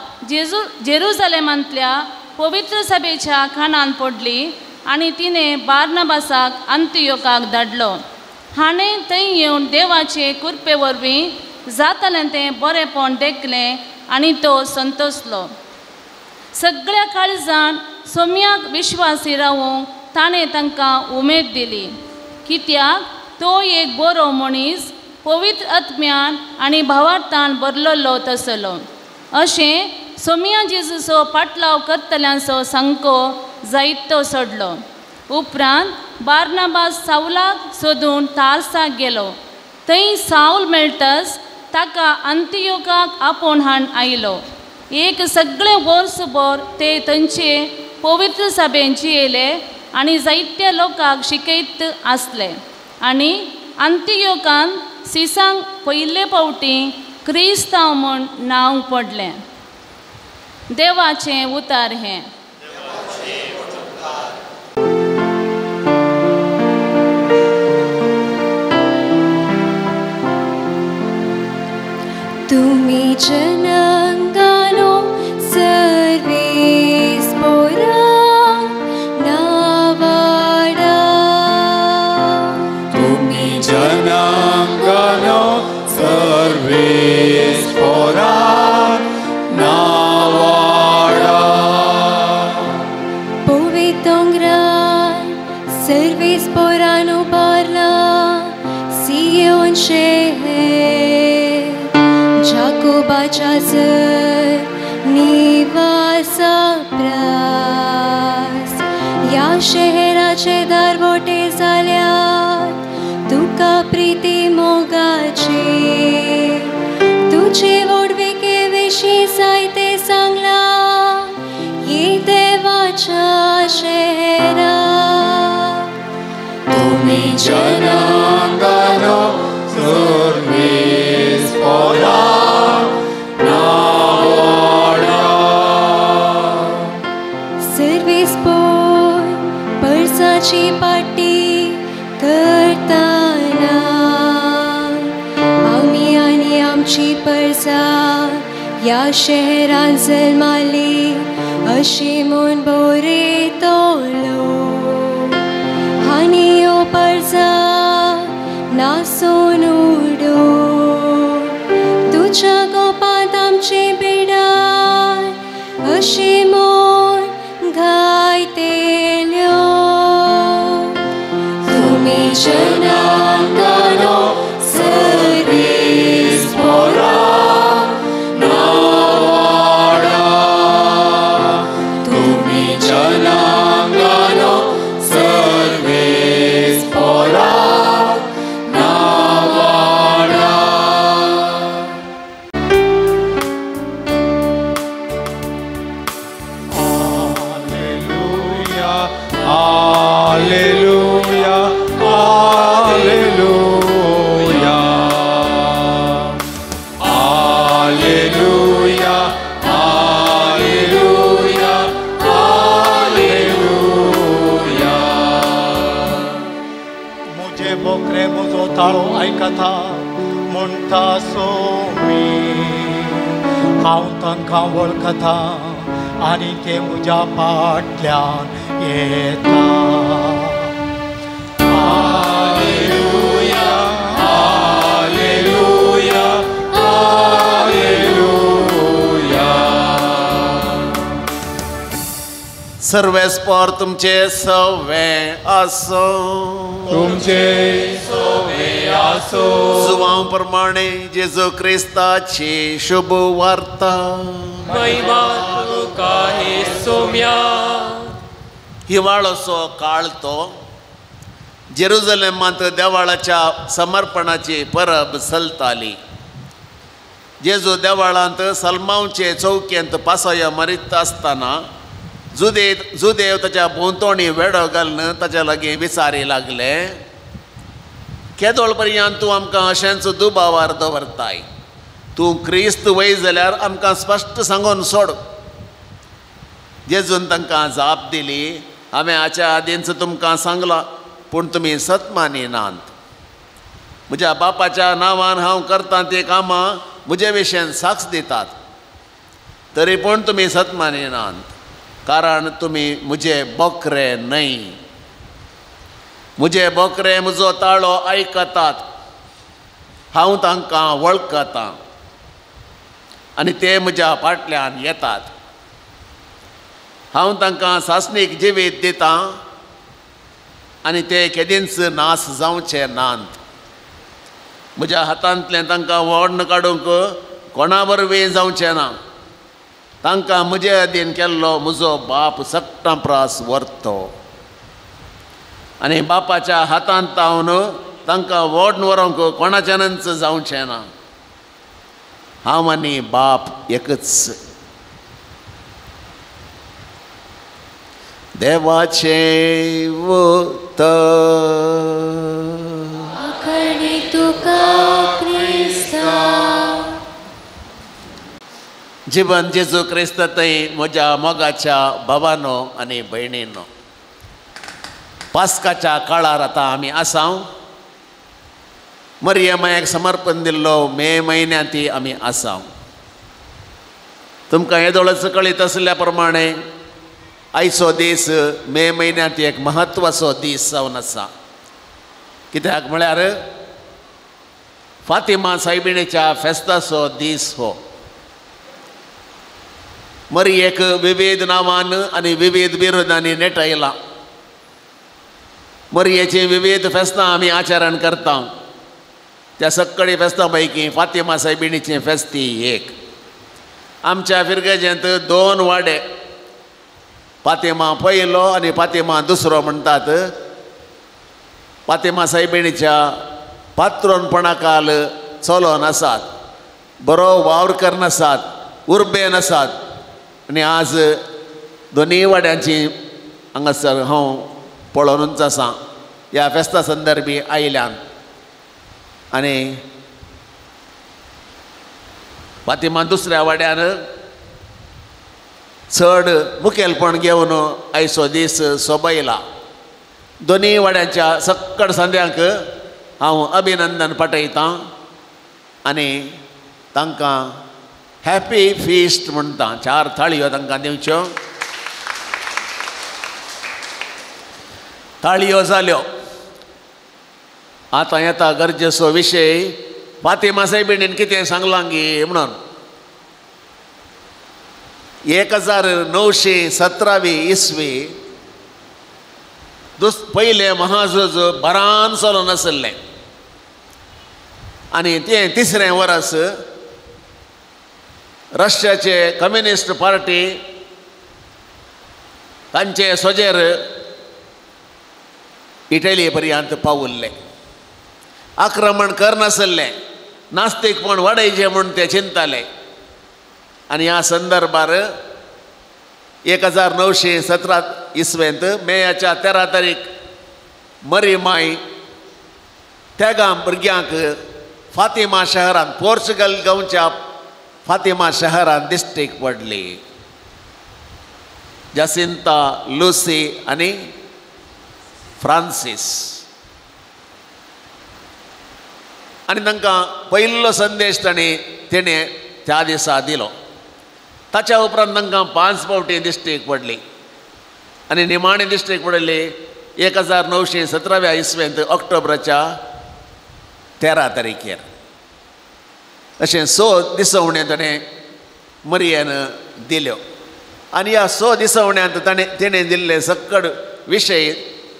जेरुजलेमांतल्या पवित्र सभेच्या खाणान पडली आनी तिणें बार्नाबासाक अंतियोकाक धाडलो. हाणें थंय येवन देवाचे कृपे वरवीं जातालें तें बरेंपण देखलें आनी तो संतोसलो. सगळ्या काळजान सोम्याक विश्वासी रावूंक ताणें तांकां उमेद दिली, कित्याक तो एक बरो मनीस पवित्र आत्म्यान आनी भावार्थान भरलेलो तसलो. अशें सोम्या जेजूचो पाटलाव करतल्यांचो सांको जायतो सोडलो. उपरांत बार्नाबास सावलाक सोदून तारसाक गेलो. थंय सावल मेळटच ताका अंतियोकाक आपोवन हाड आयलो. एक सगळें वर्सभर ते थंयचे पवित्र सभेन जियेले आनी जायत्या लोकांक शिकयत आसले. आनी अंतियोकान सिसांक पयले फावटी क्रिस्तांव म्हूण नांव पडलें. देवाचें उतार हें. तुम्ही जनंगानो हासाप्रास ह्या शहराचे दारवोटे जाल्यात तुका प्रिती मोगाची तुझे व्हडविके विशीं जायते सांगलां ये देवाच्या शहरा तुमी जनांगानो सर्वेस्पोरा नावाडा सर्वेस्पोर परसाची पाटी करताना आमी आनी आमची परसा ह्या शहरान जल्माली अशी म्हूण बरयतलो आनी ह्यो परसा नासून उडो तुज्या गोपांत आमची बिडार अशी म्हूण गायतल्यो तुमी जनांगानो सर्वेस्पोरा नावाडा तुमी जनांगानो सर्वेस्पोरा नावाडा. Alleluia, Alleluia, Alleluia. Alleluia, Alleluia, Alleluia. मुझे बोकरे मुजो ताळो आयकता म्हणटा सोमी हांव तांकां वळखता आनी ते म्हज्या फाटल्यान येता. Alleluia, Alleluia, Alleluia. सर्वेस्पोर तुमचे सवे आसो तुमचे सवे आसो. जुवां प्रमाणे जेजू क्रिस्ताची शुभ वार्ता. महिमा तुका हे सोम्या. हिवाळोसो काळ तो जेरुजलेमांत देवाळाच्या समर्पणाची परब चलताली. जेजू देवाळांत सलमावचे चौकेंत पासयो मारीत आसतना जुदेव ताच्या भोंवतणी वेडो घालून ताच्या लागीं विचारी लागले, केदोळ पर्यंत तूं आमकां अशेंच दुबावार दवरताय? तूं क्रिस्त वय जाल्यार आमकां स्पश्ट सांगून सोड. जेजून तांकां जाप दिली, हांवें हाच्या आदींच तुमकां सांगलां पूण तुमी सत मानिनात. म्हज्या बापाच्या नांवान हांव करतां तीं कामां म्हजे विशयान साक्ष दितात, तरी पूण तुमी सत मानिनात कारण तुमी म्हजे बोकरे न्हय. म्हजे बोकरे म्हजो ताळो आयकतात, हांव तांकां वळखतां आनी ते म्हज्या फाटल्यान येतात. हांव तांकां सासणीक जिवीत दितां आनी ते केदींच नास जावचे नात. म्हज्या हातांतलें तांकां ओडून काडूंक कोणा वरवीं जावचें ना. तांकां म्हजे अधीन केल्लो म्हजो बाप सट्टां प्रास व्हरतो आनी बापाच्या हातांत तावन तांकां ओडून व्हरूंक कोणाच्यानच जावचें ना. हांव आनी बाप एकच. देवाचें उतर. आखणी तुका क्रिस्ता. जिवन जेजू क्रिस्त थंय म्हज्या मोगाच्या भावानो आनी भयणीनो, पास्काच्या काळार आतां आमी आसा. मरियमायक समर्पण दिल्लो मे म्हयन्यांत आमी आसा. तुमकां येदोळच कळीत आसल्या प्रमाणे आयचो दीस मे म्हयन्यांत एक म्हत्वाचो दीस जावन आसा. कित्याक म्हळ्यार फातिमा सायबिणीच्या फेस्ताचो दीस हो. मरियेक विविध नांवान आनी विविध बिरुदांनी नेटायला. मरियेची विविध फेस्तां आमी आचरण करता. त्या सगळी फेस्तां पैकी फातिमा सायबिणीची फेस्ती एक. आमच्या फिरगजेंत 2 वाडे, पातेमा पयलो आनी पातेमा दुसरो म्हणटात. पातेमा सायबिणीच्या पात्रोनपणाकाल चलोन आसात, बरो वावर करनासात, उर्बेन आसात. आनी आज दोनूय वाड्यांची हांगासर हांव पळोवनूच आसा ह्या फेस्ता संदर्भी आयल्यान. आनी फातिमा दुसऱ्या वाड्यान चड मुखेलपण घेवन आयचो दीस सोबयला. दोनूय वाड्यांच्या सक्कड संद्यांक हांव अभिनंदन पाठयतां आनी तांकां हॅपी फिस्ट म्हणटा. 4 थाळयो तांकां दिवच्यो. थाळयो जाल्यो. आतां येता गरजेचो विशय, फातिमा सायबिणीन कितें सांगलां गी म्हणून. 1917 इसवी पयलें महाझूज बरान चलोन आशिल्लें आनी तें तिसरें वर्स रशियाचे कम्युनिस्ट पार्टी तांचे सोजेर इटली पर्यंत पावुल्ले. आक्रमण करनासलें, नास्तिकपण वाडयचें म्हूण ते चिंताले. आनी ह्या संदर्भार 1917 इसवेंत मेयाच्या 13 तारीख मरी माय तेगां भुरग्यांक फातिमा शहरांत, पोर्चुगल गांवच्या फातिमा शहरांत दिश्टीक पडली. जासिंता, लुसी आनी फ्रांसीस. आनी तांकां पयलो संदेश ताणें तेणें त्या दिसा दिलो. ताच्या उपरांत तांकां 5 फावटी दिश्टीक पडली आनी निमाणे दिश्टीक पडली 1917 इसवेंत ऑक्टोबराच्या 13 तारखेर. अशें 6 दिसवण्यो ताणें मरियेन दिल्यो आनी ह्या 6 दिसवण्यांत ताणें तेणें दिल्ले सक्कड विशय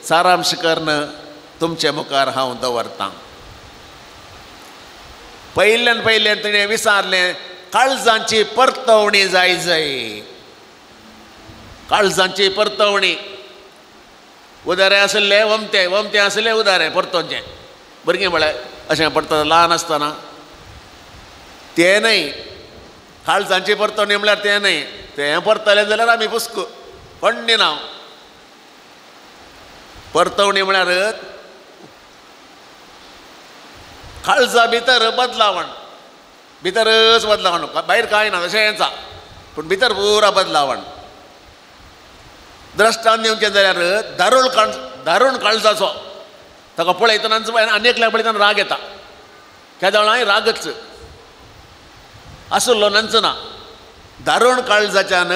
सारांश करून तुमचे मुखार हांव दवरतां. पयल्यान पयल्यान तिणें विचारलें, काळजांची परतवणी जाय जाय. काळजांची परतवणी. उदारे आसले वमते, वमते आसले उदारे परतोवचें. भुरगीं म्हळ्यार अशें परतता ल्हान आसतना. तें न्हय, काळजांची परतवणी म्हळ्यार तें न्हय. तें परतलें जाल्यार आमी पुस्क कोण्णी ना. परतवणी म्हळ्यार काळजा भितर बदलावण, भितरच बदलावण, भायर कांय ना तशेंच पूण भितर पुरा बदलावण. द्रश्टान दिवचें जाल्यार दारूण दारूण काळजाचो ताका पळयतनाच आनी एकल्याक पळयतना राग येता. केदळाय रागच आसलो नंच ना. दारूण काळजाच्यान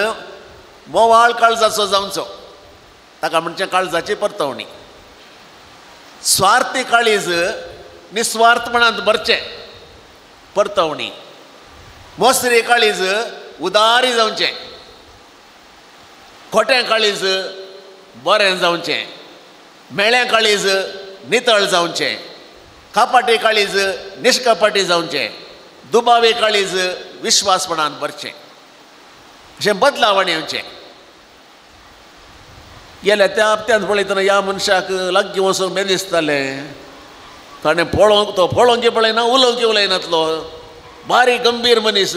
मोवाळ काळजाचो जावचो, ताका म्हणचें काळजाची परतवणी. स्वार्थी काळीज निस्वार्थपणांत भरचें परतवणी. मोसरी काळीज उदारी जावचें, खोटें काळीज बरें जावचें, मेळें काळीज नितळ जावचें, कापाटी काळीज निष्कपाटी जावचें, दुबावी काळीज विश्वासपणान भरचें. अशें बदलावण येवचें. गेल्या त्या हप्त्यांत पळयतना ह्या मनशाक लागीं वचूंक बरें दिसतालें. ताणें पळोवंक तो पळोवंक पळयना, उलोवंक उलयनातलो, बारीक गंभीर मनीस.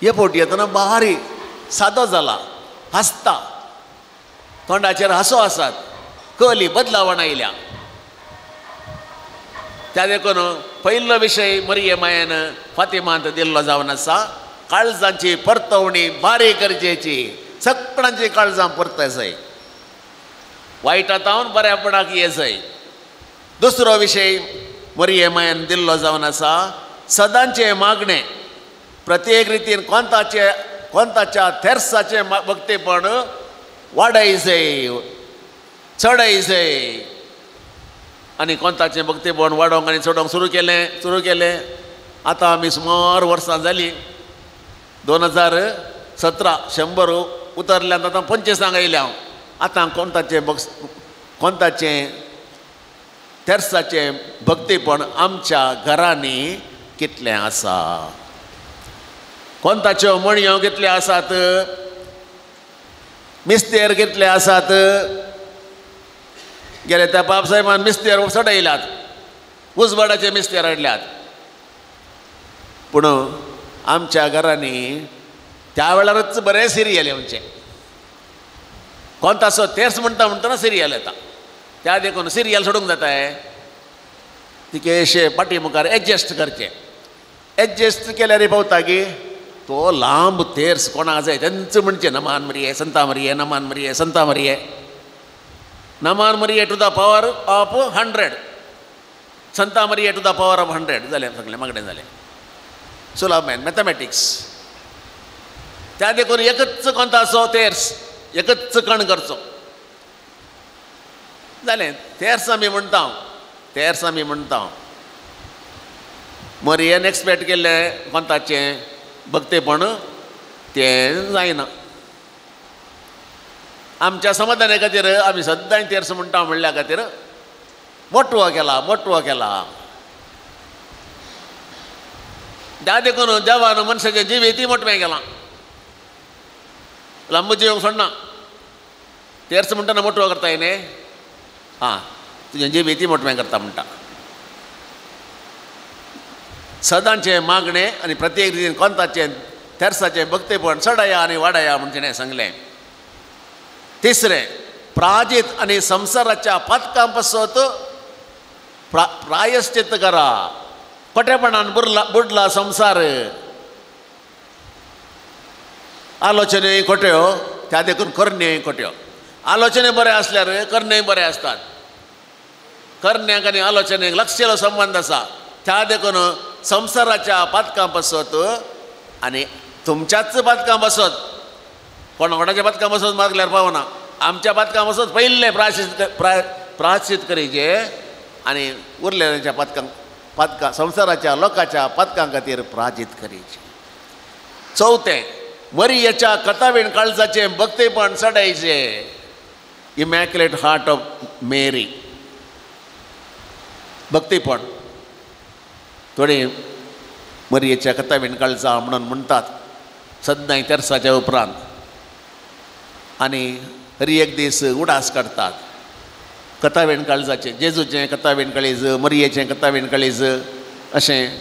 हे फावटी येतना बारीक सादो जाला, हांसता, तोंडाचेर हांसो आसात, कली बदलावण आयल्या. त्या देखून पयलो विशय मरिये मायेन फातिमांत दिल्लो जावन आसा, काळजांची परतवणी बारीक गरजेची. सगळ्यांची काळजां परतय, वायटांत बऱ्यापणाक येजय. दुसरो विशय मरिये मायेन दिल्लो जावन आसा, सदांचें मागणें. प्रत्येक रितीन कोंताचे कोंताच्या थेर्साचें भक्तेपण वाडयजय, चडयजय. आनी कोंताचें भक्तेपण वाडोवंक आनी चडोवंक सुरू केलें सुरू केलें. आतां आमी सुमार वर्सां जालीं, 2017 100 उतरल्यान आतां 25 आयल्या हांव. आतां कोंताचें कोंताचें तेर्साचें भक्तीपण आमच्या घरांनी कितलें आसा. कोंताच्यो मणयो कितल्यो आसात, मिस्तेर कितले आसात. गेले त्या बापसाहेबान मिस्तेर चडयल्यात, उजवाडाचे मिस्तेर हाडल्यात. पूण आमच्या घरांनी त्या वेळारच बरें सिरियल येवचें. कोणतासो तेर्स म्हणटा म्हणटना सिरियल येता, त्या देखून सिरियल सोडूंक जाता. तिके पाटी मुखार एडजस्ट करचें. एडजस्ट केल्यार पावता की तो लांब तेर्स कोणाक जाय तेंच म्हणचें नमान मरिये संता मरिये, नमान मरिये संता मरिये, नमान मरिये to the power of 100, Santa मरिये to the power of 100 जालें सगळें मागणें जालें. सुलभ मॅन मॅथमॅटिक्स. त्या देखून एकच कोणतासो तेर्स एकच कण करचो जालें. तेर्स आमी म्हणटा, तेर्स आमी म्हणटा. मरियेन एक्सपेक्ट केल्लें कोणताचें भक्तेपण तें जायना. आमच्या समाधाना खातीर आमी सद्दां तेर्स म्हणटा म्हणल्या खातीर मोटवो केला, मोटवो केला. त्या देखून देवान मनशाचें जिवीतय मोटवें केलां. लांब जिवंक सोडना. तेर्स म्हणटना मोटवो करताय न्ही, आं तुजें जिवीतय मोटवें करता म्हणटा. सदांचें मागणें आनी प्रत्येक रितीन कोंताचें तेर्साचें भक्तेपण चडया आनी वाडया म्हण तिणें सांगलें. तिसरें, प्राजीत आनी संवसाराच्या पातकां पासत प्रायश्चित करा. खोटेपणान बुडला संवसार, आलोचने खोट्यो, त्या देखून करण्योय खोट्यो. आलोचने बरें आसल्यार करण्योय बरें आसतात. करण्याक आनी आलोचनेक लक्षेलो संबंद आसा. त्या देखून संवसाराच्या पातकां पासत आनी तुमच्याच पातकां पासत, कोण कोणाच्या पातकां पासत मागल्यार पावना, आमच्या पातकां पासत पयलें प्रायश्चित करीचे आनी उरलेल्यांच्या पातकां पातकां संवसाराच्या लोकांच्या पातकां खातीर प्राजीत करीचे. चवथें, मरियेच्या कथावीण काळजाचें भक्तेपण चडायचें. इमॅक्युलेट हार्ट ऑफ मेरी भक्तीपण. थोडीं मरियेच्या कथावीण काळजा म्हणून म्हणटात सद्दां तेर्साच्या उपरांत, आनी हर एक दीस उडास काडटात कथावीण काळजाचें, जेजूचें कथावीण काळीज, मरियेचें कथावीण काळीज, अशें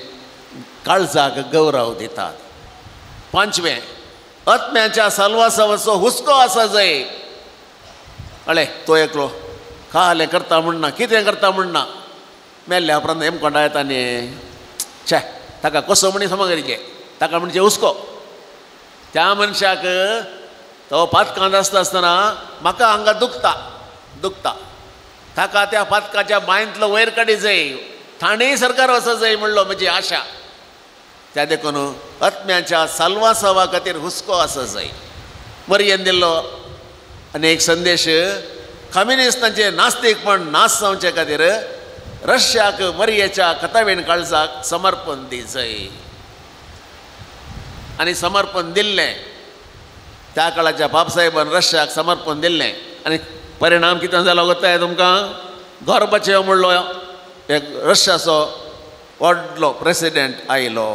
काळजाक गौरव दितात. पांचवें, आत्म्याच्या साल्वासावाचो हुस्को आसा जाय. कळ्ळें, तो एकलो खालें करता म्हणना, कितें करता म्हणना, मेल्ल्या उपरांत हेमकोंडा येता न्ही, छे ताका कसो म्हणी समजरीचें, ताका म्हणजे हुस्को. त्या मनशाक तो पातकांत आसता आसतना म्हाका हांगा दुखता दुखता, ताका त्या पातकाच्या बांयंतलो वयर काडी जाय, ठाणे सरकार वचो जाय म्हणलो म्हजी आशा. त्या देखून आत्म्याच्या साल्वासावा खातीर हुस्को आसा जाय. मरियेन दिल्लो आनी एक संदेश, कम्युनिस्टांचें नास्तिकपण नाश जावचे खातीर रशियाक मरियेच्या कथावीण काळजाक समर्पण दी जाय. आनी समर्पण दिल्लें त्या काळाच्या बापसाहेबान रशियाक समर्पण दिल्लें. आनी परिणाम कितें जालो गोताय तुमकां? गोर्बाचेव म्हणलो एक रशियाचो व्हडलो प्रेसिडेंट आयलो,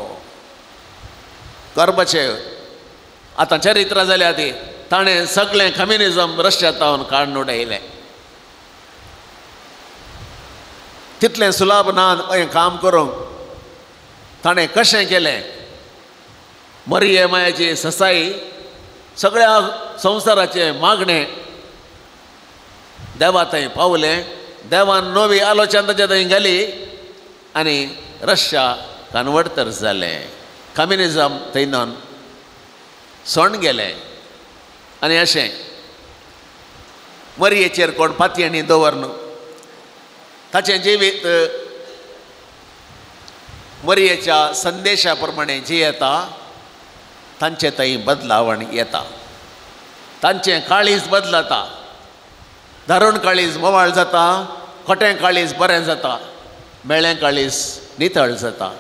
गोर्बाचेव. आतां चरित्र जाल्या ती, ताणें सगळें कम्युनिजम रशिया तावन काडून उडयलें. तितलें सुलभ ना हें काम करूंक. ताणें कशें केलें? मरिये मायाची ससाई सगळ्या संवसाराचें मागणें देवा थंय पावलें. देवान नवी आलोचना ताच्या थंय घाली आनी रशिया कन्वर्टर जालें. कम्युनिजम थंय नॉन सोण गेलें. आनी अशें मरियेचेर कोण पातयेणी दवरन ताचें जिवीत मरियेच्या संदेशा प्रमाणे जियेता, तांचे थंय बदलावण येता, तांचें काळीज बदलता. दारुण काळीज मोवाळ जाता, खोटें काळीज बरें जाता, मेळें काळीज नितळ जाता.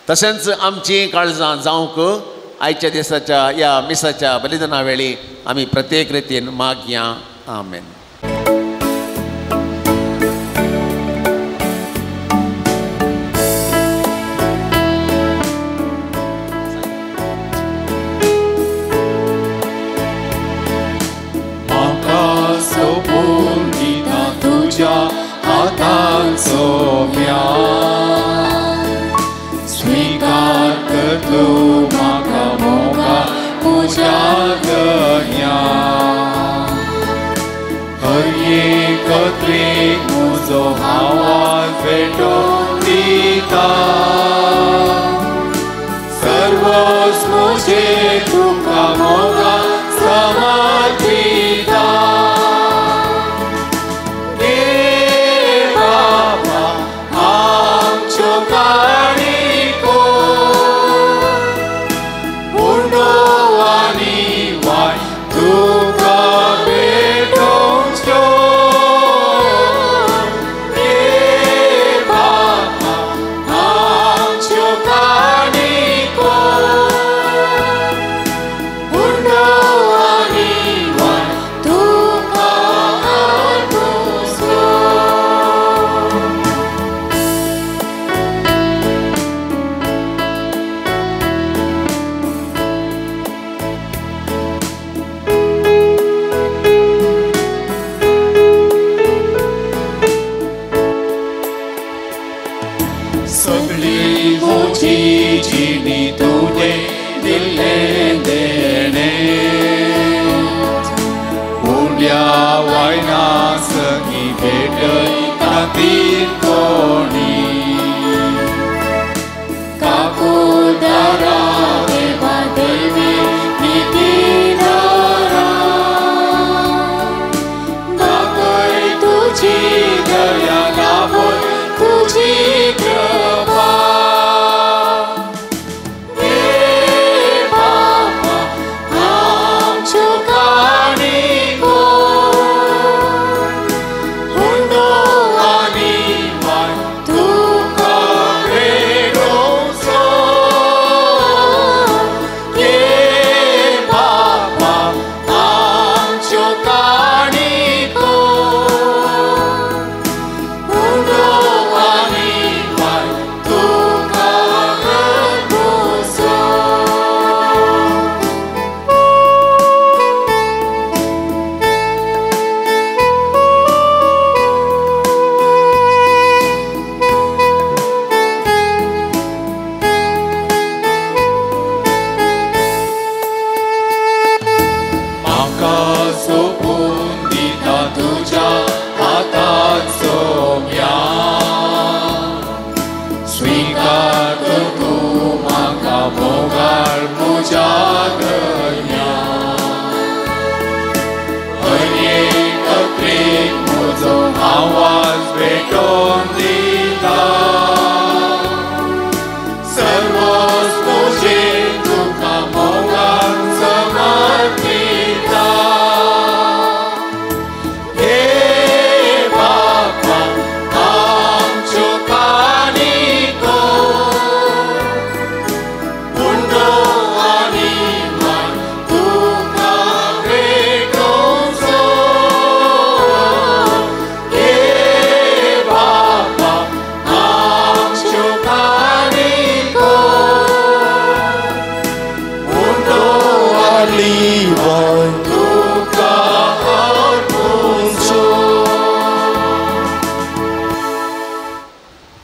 तशेंच आमचीं काळजां जावंक आयच्या दिसाच्या ह्या मिसाच्या बलिदाना वेळी आमी प्रत्येक रितीन मागया. आमेन. एकत्रीक मुजो आवाज भेटोवन दिता सर्वोच मुझे तुका मोगा समर्पिता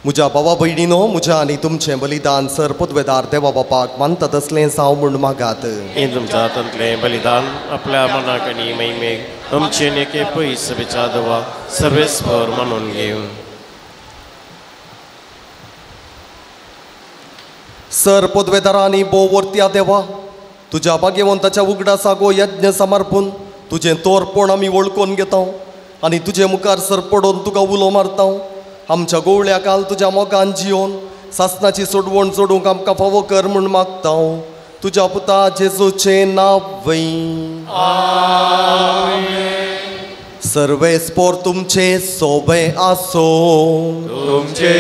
म्हज्या भावा भयणीनो म्हज्या आनी तुमचें बलिदान सर पदवेदार देवा बापाक मानता तसलें जावं म्हूण मागात. हें तुमच्या हातांतलें बलिदान आपल्या मनाक आनी महिमेक आमचे एके पयस सभेच्या देवा सर्वेस्पर मानून घेवन. सर पदवेदारांनी भोव वर्त्या देवा तुज्या भाग्यवंताच्या उगडासाक हो यज्ञ समर्पून तुजें तोरपण आमी वळखून घेता आनी तुजे मुखार सर पडोवन तुका उलो मारता. आमच्या गोवळ्या काल तुज्या मोगान जियोन सासनाची सोडवण जोडूंक आमकां फावो कर म्हूण मागता. तुज्या पुता जेजूचें नांव वय. सर्वेस्पोर तुमचे सोबे आसो. तुमचे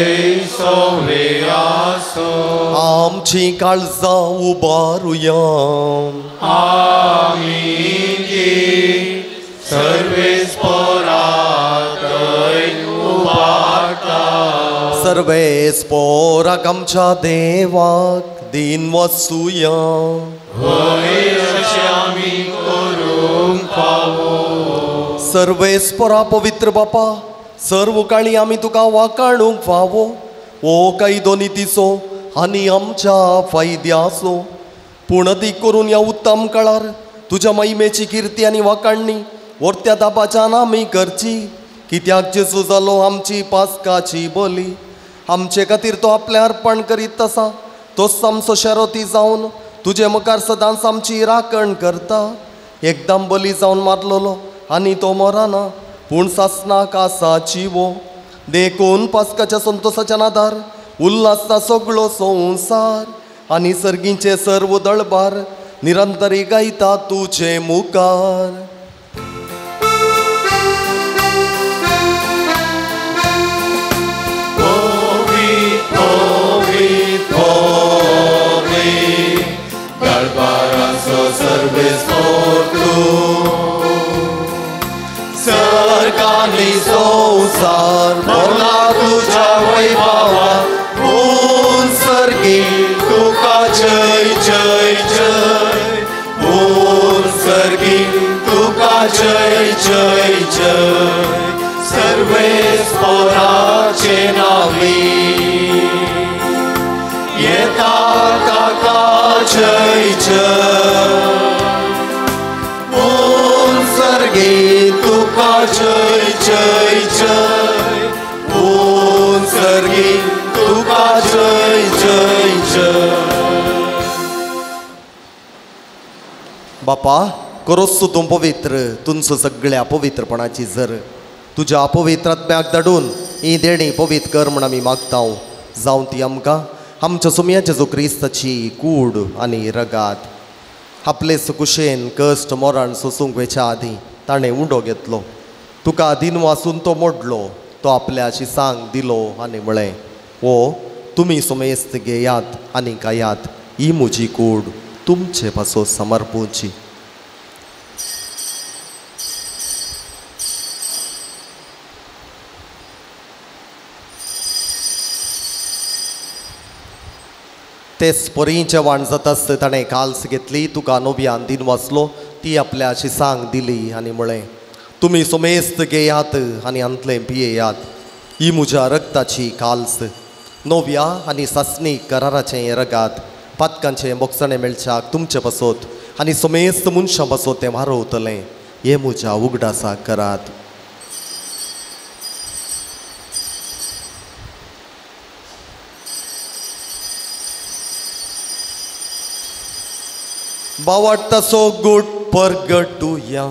सोबे आसो. आमची काळजां उबारुया. आमी सर्वेस्पोरातय उबारता. सर्वेस्पोराक आमच्या देवाक दिन वसुया. हय अशें आमी करूंक फावो. सर्वेस्पोरा पवित्र बापा सर्व काळी आमी तुका वाकाणूंक फावो. ओ कायदो नितीचो आनी आमच्या फायद्याचो पूण अदीक करून ह्या उत्तम काळार तुज्या महिमेची किर्ती आनी वाकाणणी वर्त्या दाबाच्यान आमी करची. कित्याक जेजू जालो आमची पास्काची बोली. आमचे खातीर तो आपलें अर्पण करीत आसा. तोच आमचो शेरोती जावन तुजे मुखार सदांच आमची राखण करता. एकदम बली जावन मारलेलो आनी तो मराना, पूण सासनाक आसा जिवो. देखून पास्काच्या संतोसाच्या नादार उल्हासता सगळो संवसार आनी सर्गींचे सर्व दळबार निरंतरी गायता तुजे मुखार. सरकानी संवसार भरला तुज्या वैभवान, पूण सर्गी तुका जय जय जय, पूण सर्गी तुका जय जय जय, सर्वेस्पोराचे नावी येता ताका जय जय, पूण सर्गी तुका जय जय जय, पूण सर्गी तुका जय जय जय. बापा करोस तूं पवित्र तुमचो सगळ्या पवित्रपणाची जर तुज्या अपवित्र आत्म्याक धाडून ही देणी पवित्र कर म्हण आमी मागता. जावं ती आमकां आमच्या सुमयाच्या जो क्रिस्ताची कूड आनी रगात. आपले सुकुशेन कश्ट मरण सोसूंक वेच्या आदीं ताणें उंडो घेतलो. तुका दिन वासून तो मोडलो. तो आपल्या शिसांक दिलो आनी म्हळें, ओ तुमी सुमेस्त घेयात आनी खायात, ही म्हजी कूड तुमचे पासो समर्पूची. तेच परीं जेवण जातास ताणें काल्स घेतली, तुका नव्यान दिन वाचलो, ती आपल्या शिसांक दिली आनी म्हळें, तुमी सुमेस्त घेयात आनी हांतलें पियेयात, ही म्हज्या रक्ताची काल्स, नव्या आनी सासणी कराराचें हें रगात, पातकांचें बोगसणें मेळच्याक तुमचे पासत आनी सुमेस्त मनशां पासत तें वारवतलें, हें म्हज्या उगडासाक करात. बावाटतासो गुट परगटुया.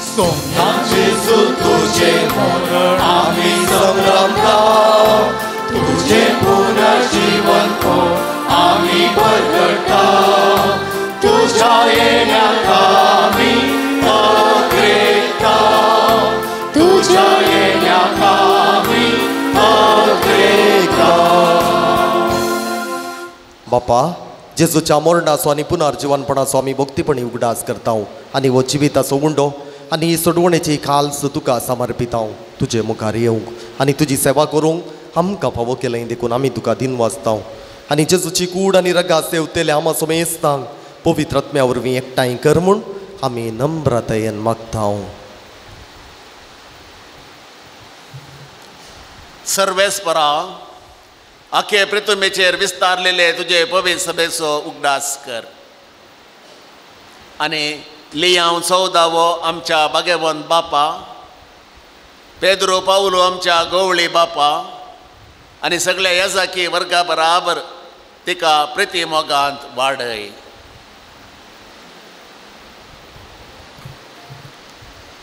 सोमना जेजू तुझे मरण आमी संभ्रमता, तुझे पुनर्जीवन को आमी परगटा, तुझ्या येण्याक आमी अग्रेता, तुझ्या येण्याक आमी अग्रेता. बापा जेजूच्या मरणाचो आनी पुनर्जिवनपणाचो आमी भक्तीपणी उगडास करता आनी हो जिविताचो उंडो आनी ही सोडवणेची खाल्स तुका समर्पिता. तुजे मुखार येवंक आनी तुजी सेवा करूंक आमकां फावो केलें देखून आमी तुका दिन वाचता. आनी जेजूची कूड आनी रगात सेवतेले आमा समेस्तांक पवित्र आत्म्या वरवीं एकठांय कर म्हूण आमी नम्रतायेन मागता. सर्वेस्परा आखे पृथ्वीचेर विस्तारलेले तुजे पवित्र सभेचो उगडास कर आनी लियांव चौदावो आमच्या बागेवन बापा, पेद्रो पावलो आमच्या गवळी बापा आनी सगळ्या येजाकी वर्गा बराबर तिका प्रिती मोगांत वाडय.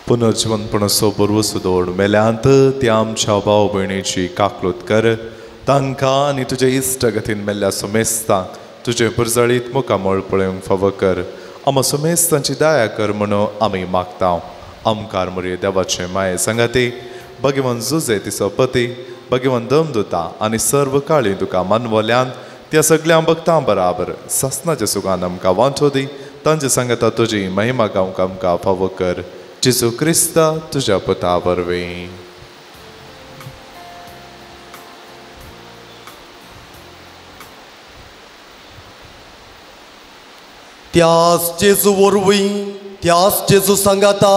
पुनर्जिवनपणाचो बरवसो दवर मेल्यांत त्या आमच्या भाव भयणीची काकलूत कर, तांकां आनी तुजे इश्टगतीन मेल्ल्या सुमेस्तांक तुजें पुरजळीत मुखामळ पळोवंक फावो कर. आमा सुमेस्तांची दया कर म्हणून आमी मागता. आमकार मुरये देवाचे माये सांगाती भगवान जुजे तिचो पती भगवान दमदुता आनी सर्व काळी तुका मानवल्यान त्या सगळ्या भक्तां बराबर सासनाच्या सुखान आमकां वांटो दी. तांचे सांगाता तुजी महिमा गावंक आमकां फावो कर. जेजू क्रिस्ता तुज्या पुता वरवीं. त्यास जेजू वरवीं, त्यास जेजू सांगाता,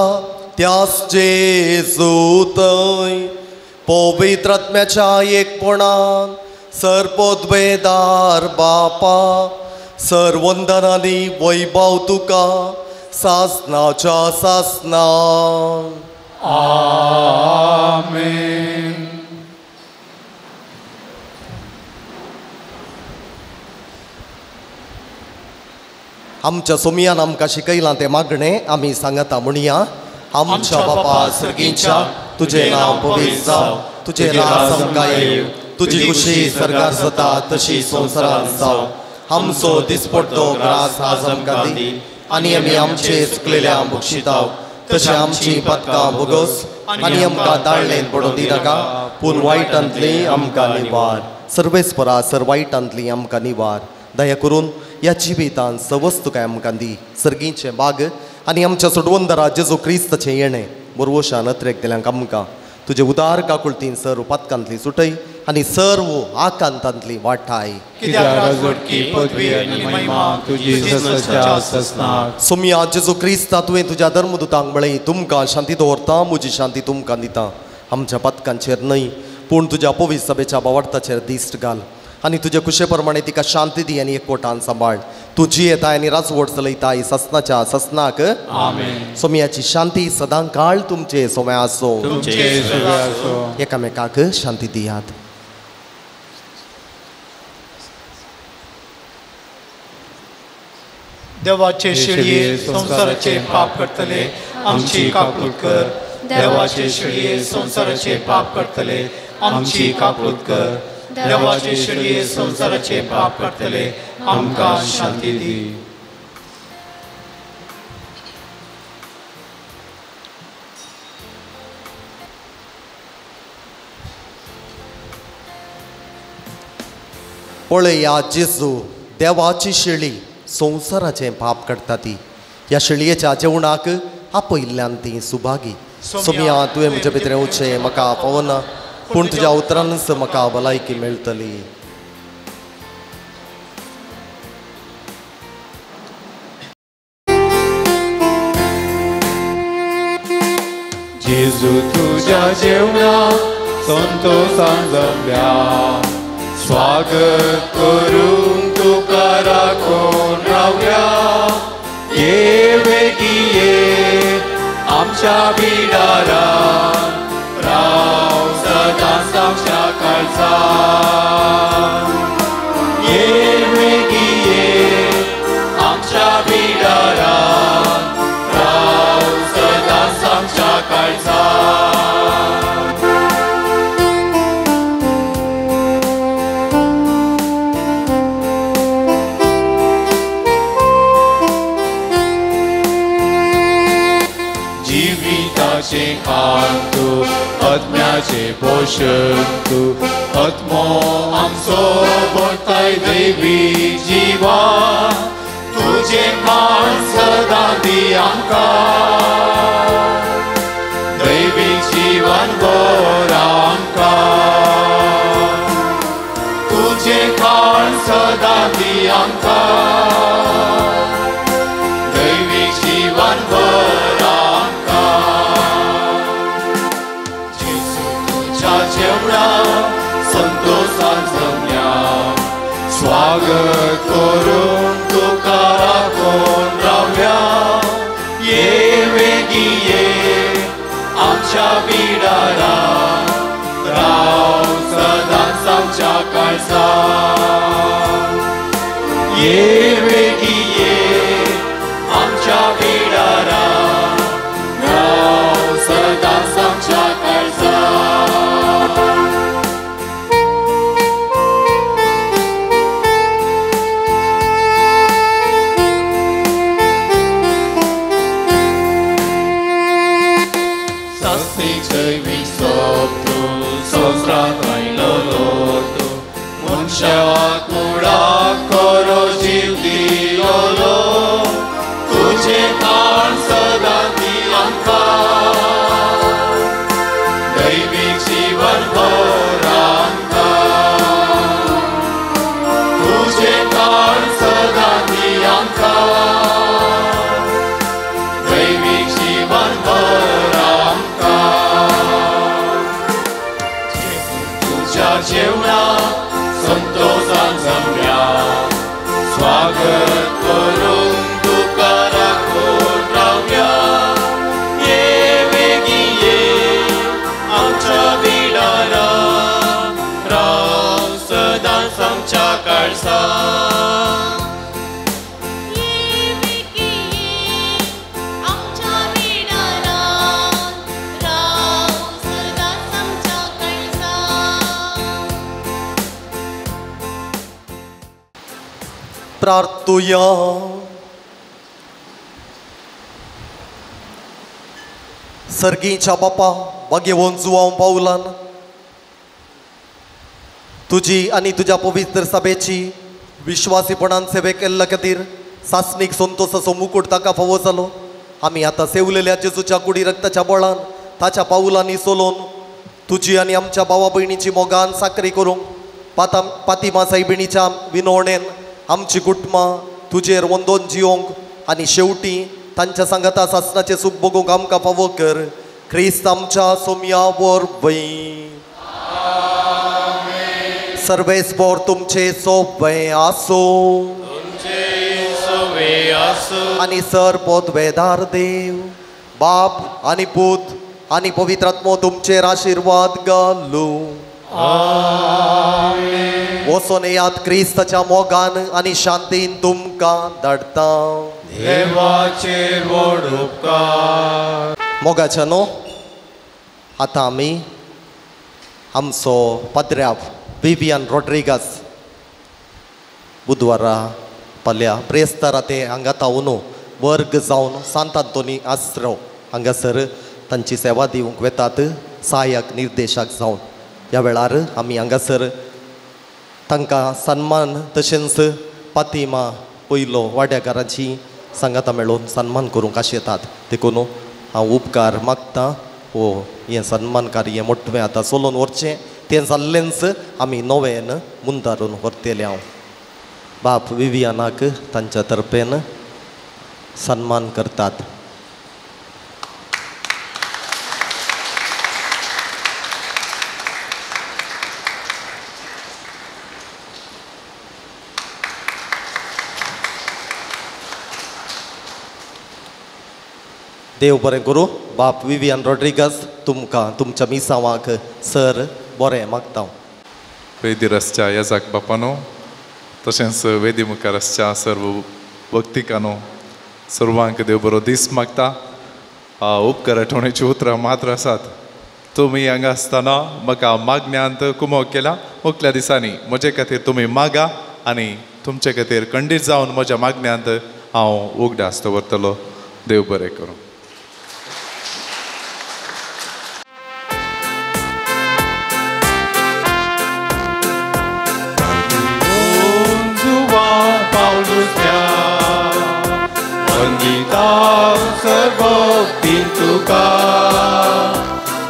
त्यास जेजू थंय पवित्र आत्म्याच्या एकपणान सर्वोद्वेदार बापा सर्वंदनानी वैभव तुका सासनाच्या सासना. आमेन. आमच्या सोमियान आमकां शिकयलां तें मागणें आमी सांगता म्हणया. आमच्या बापा सर्गींच्या, तुजें नांव पवित्र जावं, तुजें राज आमकां येवं, तुजी खुशी सर्गार जाता तशी संवसारांत जावं. आमचो दिसपडटो ग्रास आज आमकां दी, आनी आमी आमचे चुकलेल्या बक्षिताव तशें आमची पदकां भोगोस, आनी आमकां ताळ्ळेन पडोवं दिनाका, पूण वायटांतली आमकां निवार. सर्वेस्परा सर वायटांतली आमकां निवार. दया करून ह्या जिवितान सवस्तुकाय आमकां दी. सर्गीचें बाग आनी आमच्या सोडवंदरा जेजू क्रिस्ताचें येणें बोरवोशान अत्रेक दिल्यांक आमकां तुजे उदार काकुळतीन सर्व पातकांतली सुटय आनी सर्व आकांतांतली वाठाय. सोमया जेजू क्रिस्ता, तुवें तुज्या धर्मदुतांक म्हळें, तुमकां शांती दवरता, म्हजी शांती तुमकां दिता. आमच्या पातकांचेर न्हय पूण तुज्या पवित्र सभेच्या बावार्थाचेर दिश्ट घाल आनी तुजे कुशे प्रमाणे तिका शांती दी आनी एकवटान सांबाळ. तूं जियेताय आनी राजवट चलयताय ससनाच्या ससनाक. आमेन. सोमयाची शांती सदां काळ तुमचे सोम्या आसो. एकामेकाक शांती दियात. देवाचे शेळये संवसाराचे पाप करतले आमची काकूत कर. देवाचे शेळये संवसाराचे पाप करतले आमची काकूत कर. देवाचे शेळये संवसाराचे पाप करतले आमकां शांती दी. पळया जेजू देवाची शेळी संवसाराचें पाप काडटा ती. ह्या शेळयेच्या जेवणाक आपयिल्ल्यान ती सुभागी. सोमया तुवें म्हज्या भितर येवचें म्हाका पावना, पूण तुज्या उतरानच म्हाका भलायकी मेळटली. जेजू तुज्या जेवणाक संतोषान जमल्या, स्वागत करूंक तुका राखून रावया. ये वेगी ये आमच्या बिडारान, राव सदांच आमच्या काळजान. ये वेगी ये आमच्या बिडारान, राव सदांच आमच्या काळजान. जिविताचे खाण तूं, आत्म्याचे पोशण तूं, आत्मो आमचो भरताय देवी जिवान. तुजें खाण सदां दी आमकां, दैवी जिवन भर आमकां. तुजें खाण सदां दी आमकां, दैवी जिवन भर आमकां. जेवणाक संतोषान जमया, स्वागत करूंक तुका राखून रावया. ये वेगी ये आमच्या बिडारान, राव सदांच आमच्या काळजान. ये वेगी ये आमच्या बिडारान, राव सदांच आमच्या काळजान. कुळाक कोरो जीव दिलोलो, तुजें खाण सदां दी आमकां, दैवीक जीवन भर आमकां. तुजें खाण सदां दी आमकां, दैवीक जीवन भर आमकां. तुज्या जेवणाक संतोषान जमया, स्वागत करूंक तुका राखून प्रार्थुया. सर्गीच्या बापा भाग्यवंत जुवांव पावलान तुजी आनी तुज्या पवित्र सभेची विश्वासीपणान सेवे केल्ल्या खातीर सासणीक संतोसाचो मुकूट ताका फावो जालो. आमी आतां सेवलेल्या जेजूच्या कुडी रक्ताच्या बळान ताच्या पावलांनी सोलोवन तुजी आनी आमच्या भावा भयणीची मोगान साकरी करूंक पातिमा सायबिणीच्या विनवणेन आमची कुटुंबां तुजेर वंदोन जियोंक आनी शेवटी तांच्या सांगाता सासनाचें सूख भोगूंक आमकां फावो कर. क्रिस्त आमच्या सोमया वरवीं. सर्वेस्पोर तुमचे सोबे आसूं आनी सर पोतवेदार देव बाप आनी पूत आनी पवित्र आत्मो तुमचेर आशिर्वाद घालूं. वचोन येयात क्रिस्ताच्या मोगान आनी शांतीन तुमकां धाडटा. देवाचेर व्हड उपकार. मोगाच्या न्हू आतां आमी आमचो पाद्र्याव विवियन रॉड्रिगस बुधवारा फाल्यां ब्रेस्तारा ते हांगा तावून वर्ग जावन सांत आंतोनी आश्रम हांगासर तांची सेवा दिवंक वेतात सहायक निर्देशक जावन. ह्या वेळार आमी हांगासर तांकां सन्मान तशेंच पातिमा पयलो वाड्याकारांची सांगाता मेळोवन सन्मान करूंक आशेतात. देखून हांव उपकार मागता हो हें सन्मान कार्य मोटवें आतां चलोवन व्हरचें तें जाल्लेंच आमी नवेन मुंदारून व्हरतले. हांव बाप विवियनाक तांच्या तर्फेन सन्मान करतात. देव बरें करूं. बाप विवियन रॉड्रिगस तुमकां तुमच्या मिसांवाक सर बरें मागता. वेदीर आसच्या येजाक बापानो तशेंच वेदी मुखार आसच्या सर्व भक्तिकानो सर्वांक देव बरो दीस मागता. उपकार आठवणीची उतरां मात्र आसात. तुमी हांगा आसतना म्हाका मागण्यांत कुमोक केला. मुखल्या दिसांनी म्हजे खातीर तुमी मागा आनी तुमचे खातीर खंडीत जावन म्हज्या मागण्यांत हांव उगडास दवरतलो. देव बरें करूं.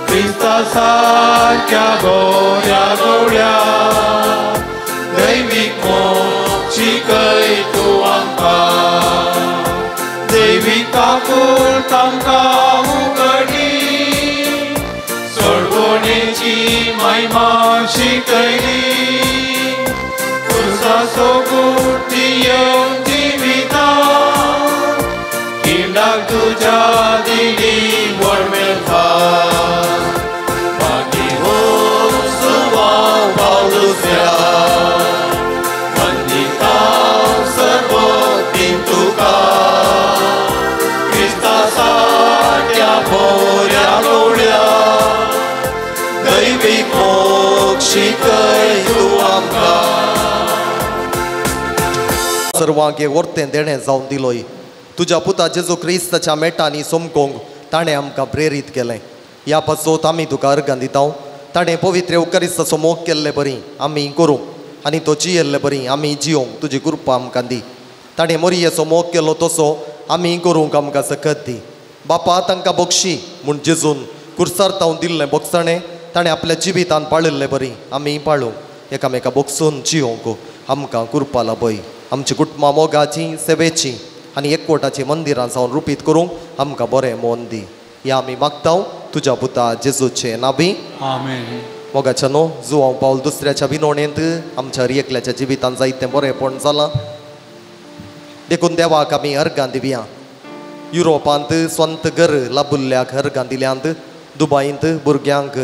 क्रिस्ता सारक्या गोऱ्या गोड्या दैवीक मोग शिकय तूं आमकां दैवीक काकूळ तांकां उगडी सोडवणेची महिमा शिकयली खुर्साचो गूट येवन जिविता किंडाक तुज्या दिली व्हड मेळपा. सर्वांक वर्तें देणें जावन दिलोय. तुज्या पुता जेजू क्रिस्ताच्या मेटांनी सोमकोंक ताणें आमकां प्रेरीत केलें. ह्या पासत आमी तुका अर्गां दिता. ताणें पवित्र उकरिस्ताचो मोग केल्ले बरी आमी करूंक आनी तो जियेल्ले बरी आमी जियोंक तुजी कृपा आमकां दी. ताणें मोरयेचो मोग केलो तसो आमी करूंक आमकां सकत दी. बापा तांकां बक्षी म्हूण जेजून कुर्सार तावन दिल्लें बोगसणें ताणें आपल्या जिवितान पाळिल्ले बरी आमी पाळूंक एकामेका बोगसून जियोंक आमकां कृपा लाभय. आमची कुटुंबां मोगाची सेवेची आनी एकवटाची मंदिरां जावन रुपीत करूंक आमकां बरें मोन दी. ह्या आमी मागता तुज्या पुता जेजूचे नाबी. आमेन. मोगाच्या न्हू जुवांव पावल दुसऱ्याच्या विनवणेंत आमच्या हर एकल्याच्या जिवितान जायतें बरेंपण जालां. देखून देवाक आमी अर्गां दिवया. युरोपांत स्वंत घर लाबुल्ल्याक अर्गां दिल्यांत, दुबायंत भुरग्यांक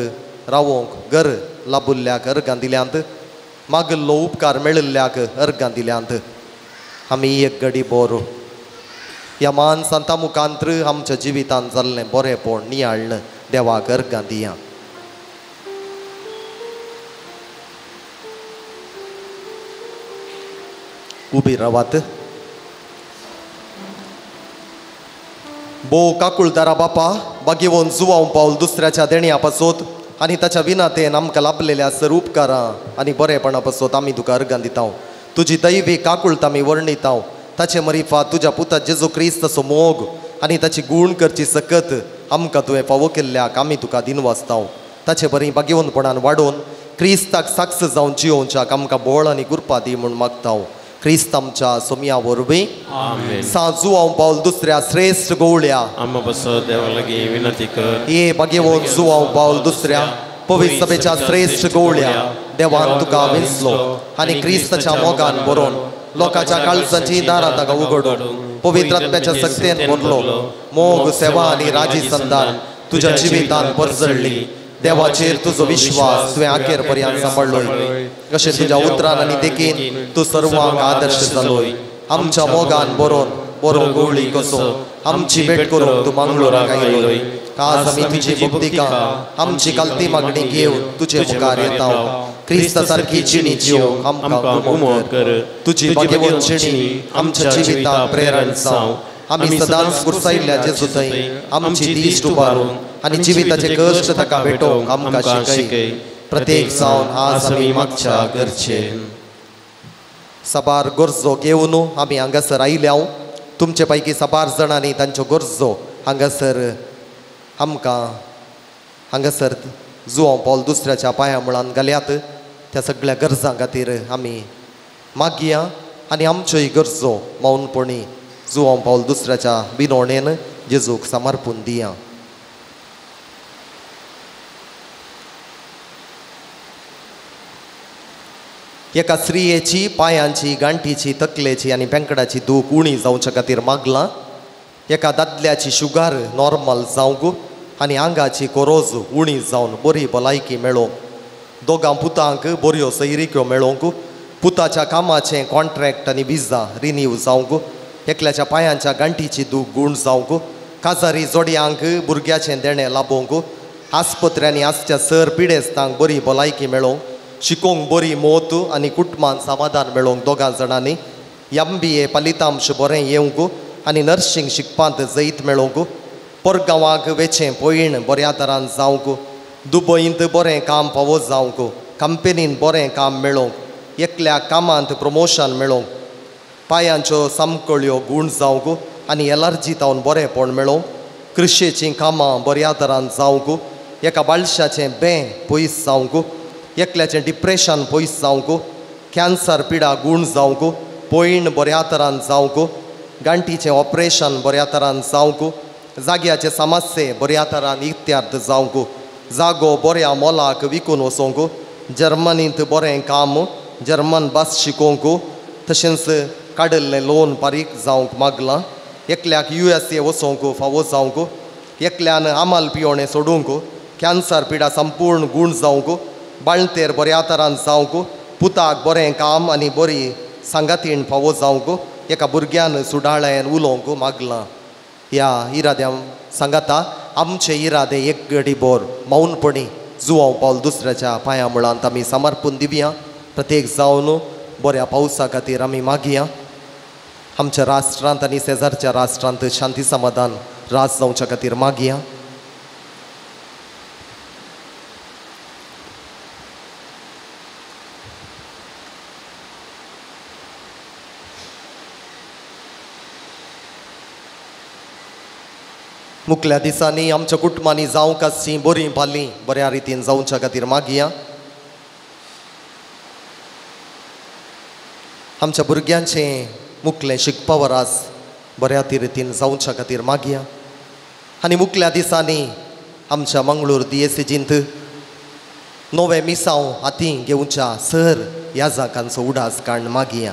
रावोंक घर लाबुल्ल्याक अर्गां दिल्यांत, मागिल्लो उपकार मेळिल्ल्याक अर्गां दिल्यांत. आमी एक घडी बोरो ह्या मान सांता मुखांत्र आमच्या जिवितान जाल्लें बरेंपण नियाळ्ळें देवाक अर्गां दिया. उबी रावात. भोव काकुळदारा बापा, बागेवन जुवांव पावल दुसऱ्याच्या देण्या पासत आनी ताच्या विनातेन आमकां लाभलेल्या सर उपकारां आनी बरेपणा पासत आमी तुका अर्गां दिता. तुजी दैवी काकुळत आमी वर्णिता. ताचे मरिफा तुज्या पुता जेजू क्रिस्ताचो मोग आनी ताची गूण करची सकत आमकां तुवें फावो केल्ल्याक आमी तुका दिनवासता. ताचे बरी बागेवनपणान वाडोवन क्रिस्ताक साक्ष जावन जियोवच्याक आमकां बोळ आनी कृपा दी म्हूण मागता. क्रिस्त आमच्या सोमया वरवीं. सा जुवांव पावल दुसऱ्या श्रेश्ठ गोवळ्या ये बागेवन जुवांव पावल दुसऱ्या पवित्र सभेच्या श्रेश्ठ गोवळ्या देवान तुका विंचलो आनी क्रिस्ताच्या मोगान बरोवन लोकांच्या काळजाची दारां ताका उगडून पवित्र आत्म्याच्या सक्तेन भरलो. मोग, सेवा आनी राजी संदान तुज्या जिवितान परजळ्ळी. देवाचेर तुजो विश्वास तुवें आखेर पर्यंत सांबाळ्ळोय. अशें तुज्या उतरान आनी देखीन तूं सर्वांक आदर्श जालोय. आमच्या मोगान बरोवन बरो गोवळी कसो आमची भेट करूंक तूं मंगळूराक आयलोय. आज आमी तुजी भक्तिका आमची कालती मागणी घेवन तुजे मुखार येता. क्रिस्ता सारकी जिणी जिवंक आमकां उमो कर. तुजी भाग्यवंत जिणी आमच्या जिविताक प्रेरण जावं. आमी सदांच कुर्सायिल्ल्या जेजू थंय आमची दिश्ट उबारून आनी जिविताचे कश्ट ताका भेटोवंक आमकां शिकय. प्रत्येक जावन आज आमी मागच्या गरजे साबार गरजो घेवन आमी हांगासर आयल्या. तुमचे पैकी साबार जाणांनी तांच्यो गरजो हांगासर आमकां हांगासर जुवांव पावल दुसऱ्याच्या पांया मुळान घाल्यात. त्या सगळ्या गरजां खातीर आमी मागया आनी आमच्योय गरजो मौनपणी जुवांव पावल दुसऱ्याच्या विनोणेन जेजूक समर्पून दिया. एका स्त्रियेची पांयांची, गांठीची, तकलेची आनी पेंकडाची दूख उणी जावच्या खातीर मागलां. एका दादल्याची शुगर नॉर्मल जावंक आनी आंगाची कोरोज उणी जावन बरी भलायकी मेळोवंक. दोगां पुतांक बऱ्यो सैरिक्यो मेळोवंक. पुताच्या कामाचें कॉन्ट्रॅक्ट आनी विजा रिन्यू जावंक. एकल्याच्या पांयांच्या गांठीची दूख गूण जावंक. काजारी जोडयांक भुरग्याचें देणें लाबोवंक. आस्पत्र्यांनी आसच्या सर पिडेस्तांक बरी भलायकी मेळोवंक. शिकोवंक बरी मोत आनी कुटुंबान समाधान मेळोवंक दोगां जाणांनी. MBA फलितांश बरें येवंक आनी नर्सिंग शिकपांत जैत मेळोवंक. परगांवाक वेचें पयण बऱ्या तरान जावंक. दुबयंत बरें काम फावो जावंक. कंपनीन बरें काम मेळोवंक. एकल्या कामांत प्रमोशन मेळोवंक. पांयांच्यो सामकळ्यो गूण जावंक आनी एलर्जी तावन बरेंपण मेळोवंक. कृशेचीं कामां बऱ्या तरान जावंक. एका बाळशाचें बें पयस जावंक. एकल्याचें डिप्रेशन पयस जावंक. कॅन्सर पिडा गूण जावंक. पयण बऱ्या तरान जावंक. गांठीचें ऑपरेशन बऱ्या तरान जावंक. जाग्याचे समस्ये बऱ्या तरान इत्यार्थ जावंक. जागो बऱ्या मोलाक विकून वचोंक. जर्मनींत बरें काम, जर्मन भास शिकोवंक. तशेंच काडिल्लें लोन फारीक जावंक मागलां. एकल्याक USA वचोंक फावो जावंक. एकल्यान आमाल पियोणें सोडूंक. कॅन्सर पिडा संपूर्ण गूण जावंक. बाळंतेर बऱ्या तरान जावंक. पुताक बरें काम आनी बरी सांगातीण फावो जावंक. एका भुरग्यान सुडाळ्यान उलोवंक मागलां. ह्या इराद्या सांगाता आमचे इरादे एक गडी बोर मौनपणी जुवांव पावल दुसऱ्याच्या पांया मुळांत आमी समर्पून दिवया. प्रत्येक जावन बऱ्या पावसा खातीर आमी मागया. आमच्या राष्ट्रांत आनी शेजारच्या राष्ट्रांत शांती समाधान राज जावच्या खातीर मागया. मुखल्या दिसांनी आमच्या कुटुंबांनी जावंक आसचीं बरीं पालीं बऱ्या रितीन जावच्या खातीर मागया. आमच्या भुरग्यांचें मुखलें शिकपा वरास बऱ्या रितीन जावच्या खातीर मागया. आनी मुखल्या दिसांनी आमच्या मंगळूर दियेसेजींत नवें मिसांव हातीं घेवच्या सर ह्या जाकांचो उडास काडून मागया.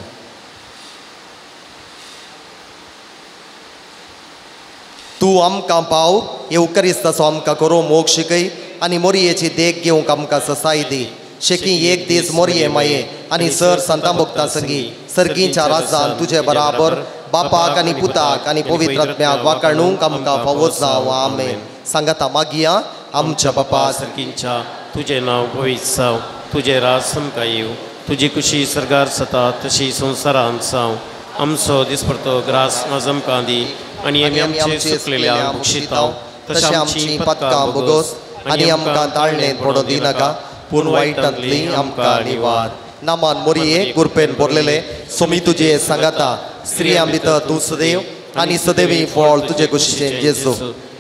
तूं आमकां पाव येवकरिस्ताचो आमकां करो मोग शिकय आनी मोरयेची देख घेवंक आमकां ससाय दी. शेकी एक दीस मोरये माये आनी सर संतां भक्तां संगी सर्गींच्या राजान तुजे बराबर बापाक आनी पुताक आनी पवित्र आत्म्याक वाकाणूंक आमकां फावो जावं. आमेन. सांगाता मागया. आमच्या बापा सर्गींच्या तुजें नांव पवित्र जावं, तुजें राज आमकां येवं, तुजी कुशी सरकार सता तशी संवसारांत जावं. आमचो दिसपडतो ग्रास आज आमकां दी आनी आमी आमचे सुकलेल्या बक्षिताव तशें आमची पदकां बोगोस आनी आमकां ताळणेंत पडोवंक दिनाका, पूण वायटांतली आमकां निवार. नामान मोरये गुरपेन भरलेले सोमी तुजे सांगाता, स्त्रियां भितर तूं सदैव आनी सदैवी फळ तुजे कुशीचें जेजू.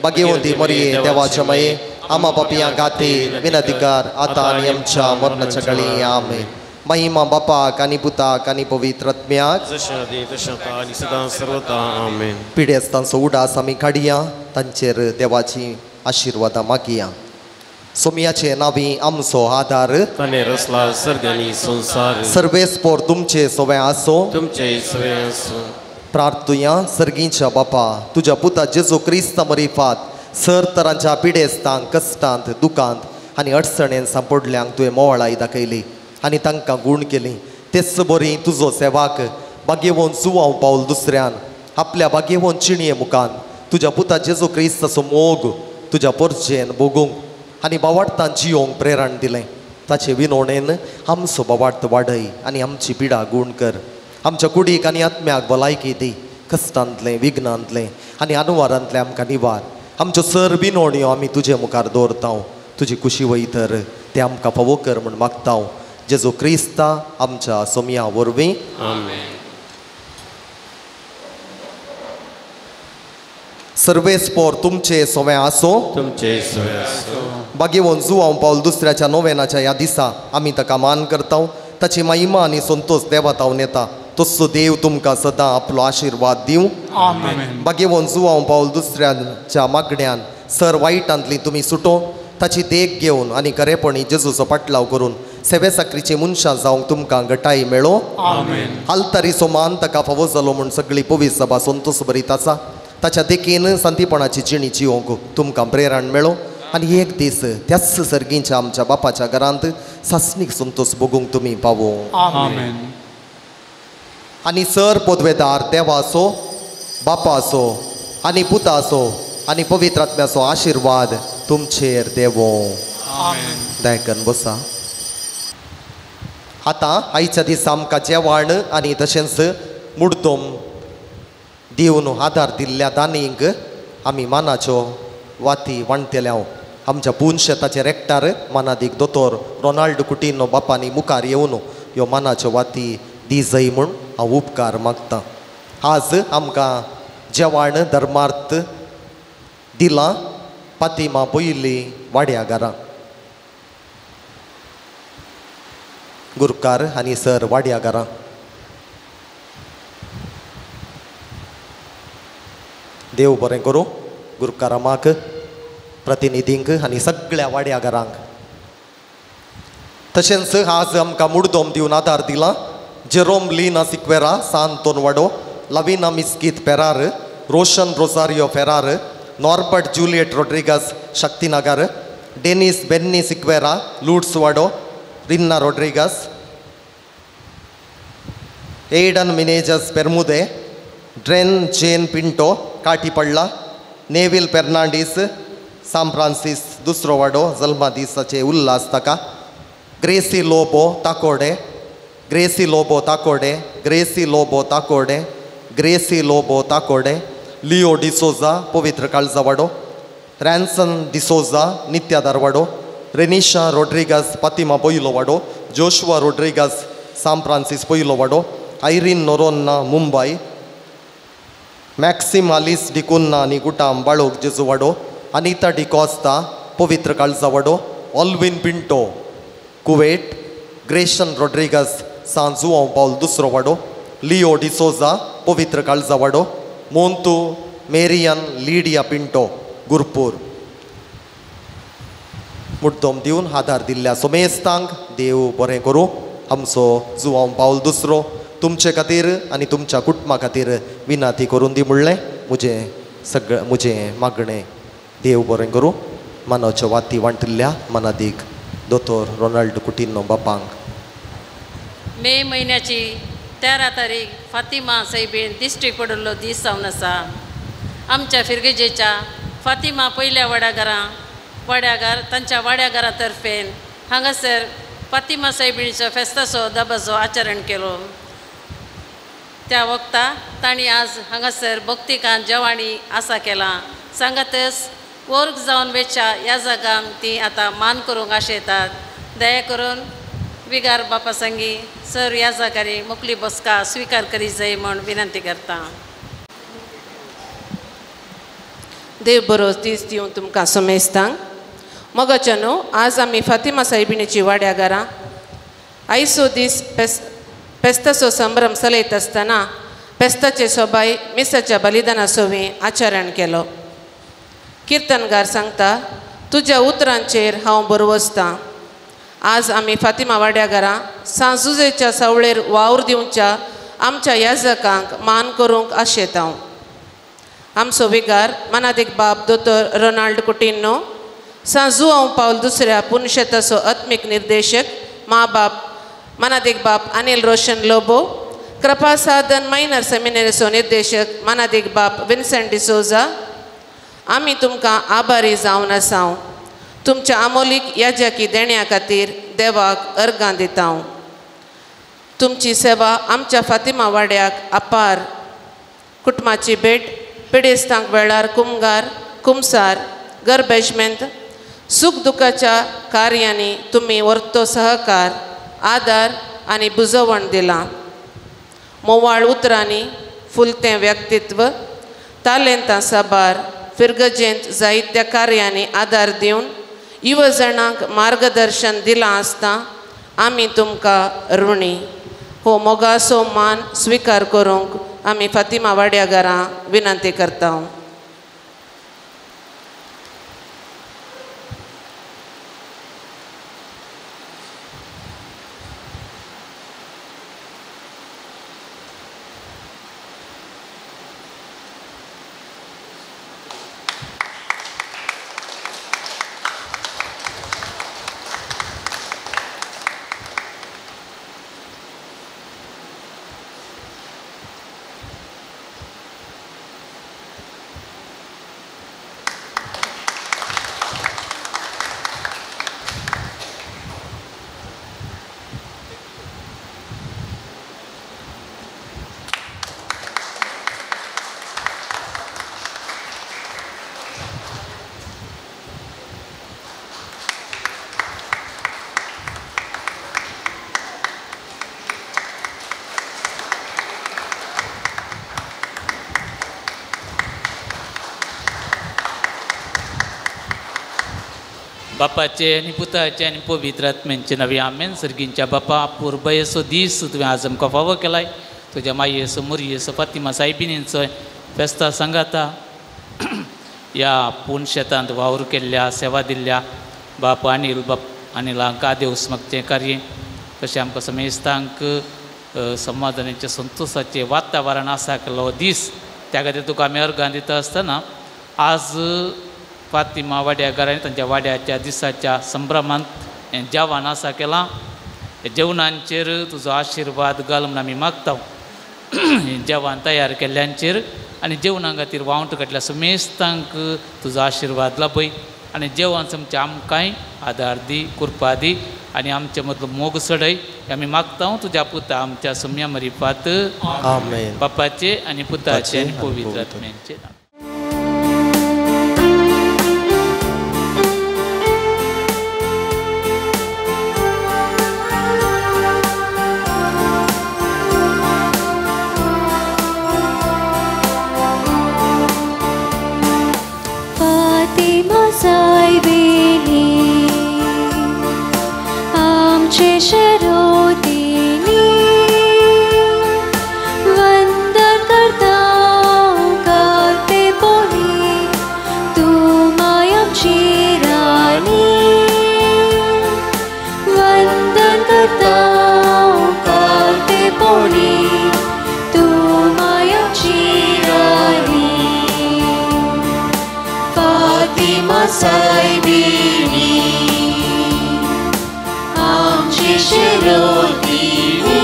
भाग्यवंती मोरये देवाच्या माये, आमा पापयां खातीर विनंती कर आतां आनी आमच्या मरणाच्या काळी. आमेन. महिमा बापाक आनी पुताक आनी पवित्र आत्म्याक, जशें आदीं तशें आतां आनी सदां सर्वदा. आमेन. पिडेस्तांचो उडास आमी काडया, तांचेर देवाची आशिर्वादां मागया. सोमयाचे नावी आमचो आदार, ताणें रचला सर्ग आनी संवसार. सर्वेस्पोर तुमचे सवें आसो, तुमचे सवें आसूं. प्रार्थुया. सर्गीच्या बापा, तुज्या पुता जेजू क्रिस्ता मरिफात सर तरांच्या पिडेस्तांक कश्टांत दुखांत आनी अडचणेन सांपडल्यांक तुवें मोवाळाय दाखयली आनी तांकां गूण केली. तेच बरी तुजो सेवाक भाग्यवंत जुवांव पावल दुसऱ्यान आपल्या भाग्यवंत चिणये मुखान तुज्या पुता जेजू क्रिस्ताचो मोग तुज्या पोरजेन भोगूंक आनी बावाडतान जियोंक प्रेरण दिलें. ताचे विनोणेन आमचो बावार्थ वाडय आनी आमची पिडा गूण कर. आमच्या कुडीक आनी आत्म्याक भलायकी दी. कश्टांतलें विघ्नांतलें आनी अनुवारांतलें आमकां निवार. आमच्यो सर विनोण्यो आमी तुजे मुखार दवरता. तुजी कुशी वयतर तें आमकां फावो कर म्हूण मागता. जेजू क्रिस्ता आमच्या सोमया वरवीं. आमेन. सर्वेस्पोर तुमचे सोवें आसो, तुमचे सवें आसूं. भाग्यवंत जुवांव पावल दुसऱ्याच्या नोवेनाच्या ह्या दिसा आमी ताका मान करता. ताची महिमा आनी संतोष देवा तावन येता. तसो देव तुमकां सदां आपलो आशिर्वाद दिवं. आमेन. भाग्यवंत जुवांव पावल दुसऱ्याच्या मागण्यान सर वायटांतली तुमी सुटो. ताची देख घेवन आनी खरेपणी जेजूचो पाटलाव करून सेवेसाकरीची मनशां जावंक तुमकां घटाय मेळो. आमेन. आल्तारीचो मान ताका फावो जालो म्हूण सगळी पवित्र सभा संतोष भरीत आसा. ताच्या देखीन संतीपणाची जिणी जिवंक तुमकां प्रेरण मेळो आनी एक दीस त्याच सर्गींच्या आमच्या बापाच्या घरांत सासणीक संतोष भोगूंक तुमी पावो. आमेन. आनी सर पदवेदार देवाचो बापाचो आनी पुताचो आनी पवित्र आत्म्याचो आशिर्वाद तुमचेर देवो. दायकन बसा. आतां आयच्या दिसा आमकां जेवण आनी तशेंच मुडदोम दिवन आदार दिल्ल्या दानींक आमी मानाच्यो वाती वांटतल्या. आमच्या पून शेताचे रेक्टार मानादीक दोतोर रोनाल्ड कुटिनो बापांनी मुखार येवन ह्यो मानाच्यो वाती दी जाय म्हूण हांव उपकार मागतां. आज आमकां जेवण धर्मार्थ दिलां पातिमा पयली वाड्या घरां गुरकार आनी सर वाड्या घरां. देव बरें करूं गुरकारामाक प्रतिनिधींक आनी सगळ्या वाड्या घरांक. तशेंच आज आमकां मुडदोम दिवन आदार दिला Jerome Lina Sequeira Santon Wado, Lavina Mesquita Ferrer, Roshan Rosario Ferrer, Norbert Juliet Rodrigues Shaktinagar, Dennis Benny Sequeira Lourdes Wado, Rinna Rodrigues, Aiden Menezes Permude, Dren Jane Pinto Katipalla, Neville Fernandes Sam Francis दुसरो वाडो जल्मा दिसाचे उल्हास ताका, Gracy Lobo Takode, Gracy Lobo Takode, Gracy Lobo Takode, Gracy Lobo Takode, Leo D'Souza Pavitra Kalja Wado, Ranson D'Souza Nitya Dharwado, Renisha Rodrigues Fatima Poylo Wado, Joshua Rodrigues Sam Francis Poylo Wado, Irene Noronha Mumbai, Maxim Alice D'Cunha आनी गुटाम बाळोक जेजू वाडो, अनिता डिकॉस्ता पवित्र काळजा वाडो, Alvin Pinto Kuwait, Grayson Rodrigues San Joao Paul दुसरो वाडो, Leo D'Souza पवित्र काळजा वाडो, मोंतू मेरियन लिडिया पिंटो गुरपूर. मुड्डोम दिवन आदार दिल्ल्या सोमेस्तांक देव बरें करूं. आमचो जुवांव पावल दुसरो तुमचे खातीर आनी तुमच्या कुटुंबा खातीर विनाती करून दी म्हणलें म्हजें सगळें म्हजें मागणें. देव बरें करूं. मानवच्या वाती वांटिल्ल्या मनादीक दोतोर रोनाल्ड कुटिनो बापांक. मे म्हयन्याची 13 तारीख फातिमा सायबीण दिश्टी पडिल्लो दीस जावन आसा. आमच्या फिरगेजेच्या फातिमा पयल्या वाड्याघरां वाड्याघर तांच्या वाड्याघरा तर्फेन हांगासर फातिमा सायबिणीचो फेस्ताचो दबाजो आचरण केलो. त्या वक्ता तांणी आज हांगासर भक्तिकान जेवाणी आसा केलां. सांगातच वर्ग जावन वेच्या ह्या जागांक ती आतां मान करूंक आशेतात. दया करून विगार बापा संगी सर ह्या जाग्यारी मुकली बसका स्विकार करी जाय म्हूण विनंती करता. देव बरो दीस दिवन तुमकां समेस्तांक. मोगाच्या न्हू आज आमी फातिमा सायबिणीची वाड्या घरां आयचो दीस फेस्ताचो संभ्रम चलयत आसतना फेस्ताचे सोबाय मिसाच्या बलिदाना सवी आचरण केलो. किर्तनगार सांगता तुज्या उतरांचेर हांव बरवसतां. आज आमी फातिमा वाड्या घरां सांजुजेच्या सावळेर वावर दिवच्या आमच्या याजकांक मान करूंक आशेता. आमचो विगार मनादीक बाब दोतोर रोनाल्ड कुटिन्हो, सांजुआंव पावल दुसऱ्या पुनशेताचो आत्मीक निर्देशक मा बाप मनादीक बाप अनिल रोशन लोबो, कृपा साधन मायनर सेमिनरीचो निर्देशक मनादीक बाप विन्सेंट डिसोजा, आमी तुमकां आभारी जावन आसाव. तुमच्या आमोलीक याजकी देण्या खातीर देवाक अर्गां दिता. तुमची सेवा आमच्या फातिमा वाड्याक अपार. कुटुंबाची भेट पिडेस्तांक वेळार कुमगार कुमसार गरबेजमेंत सूख दुखाच्या कार्यांनी तुमी वर्तो सहकार आदार आनी बुजवण दिलां. मोवाळ उतरांनी फुलतें व्यक्तित्व तालेंतां साबार फिरगजेंत जायत्या कार्यांनी आदार दिवन युवजणांक मार्गदर्शन दिलां आसता आमी तुमकां ऋणी. हो मोगासो मान स्विकार करूंक आमी फातिमा वाड्या घरां विनंती करता. बापाचे आनी पुताचे आनी पवित्र आत्म्यांचे नवे आमेन. सर्गींच्या बापा पुर्बयेचो दीस तुवें आज आमकां फावो केलाय. तुज्या मायेचो मोरयेचो फातिमा सायबिणींचो फेस्ता सांगाता ह्या पूण शेतांत वावर केल्ल्या सेवा दिल्ल्या बाप अनिल बाप अनिलांक आदेवस मागचें कार्य तशें आमकां समेस्तांक समाधानाचें संतोशाचें वातावरण आसा केल्लो दीस त्या खातीर तुका आमी अर्गां दिता आसतना आज फातिमा वाड्याकारांनी तांच्या वाड्याच्या दिसाच्या संभ्रमांत हें जेवण आसा केलां. जेवणांचेर तुजो आशिर्वाद घाल म्हूण आमी मागता. जेवण तयार केल्ल्यांचेर आनी जेवणा खातीर वावंट काडल्या समेस्तांक तुजो आशिर्वाद लाभय आनी जेवण समचें आमकांय आदार दी कृपा दी आनी आमचे मदलो मोग चडय आमी मागता तुज्या पुता आमच्या सम्या मरिफात. आमेन. बापाचे आनी पुताचे आनी पवित्र आत्म्यांचे. सायबिणी आमचे शरोदिनी वंदन करता करते पोली तूं माय आमची राणी वंदन करता करते पोली तूं माय आमची राणी फातिमा सायबिणी आमची शिरोदिनी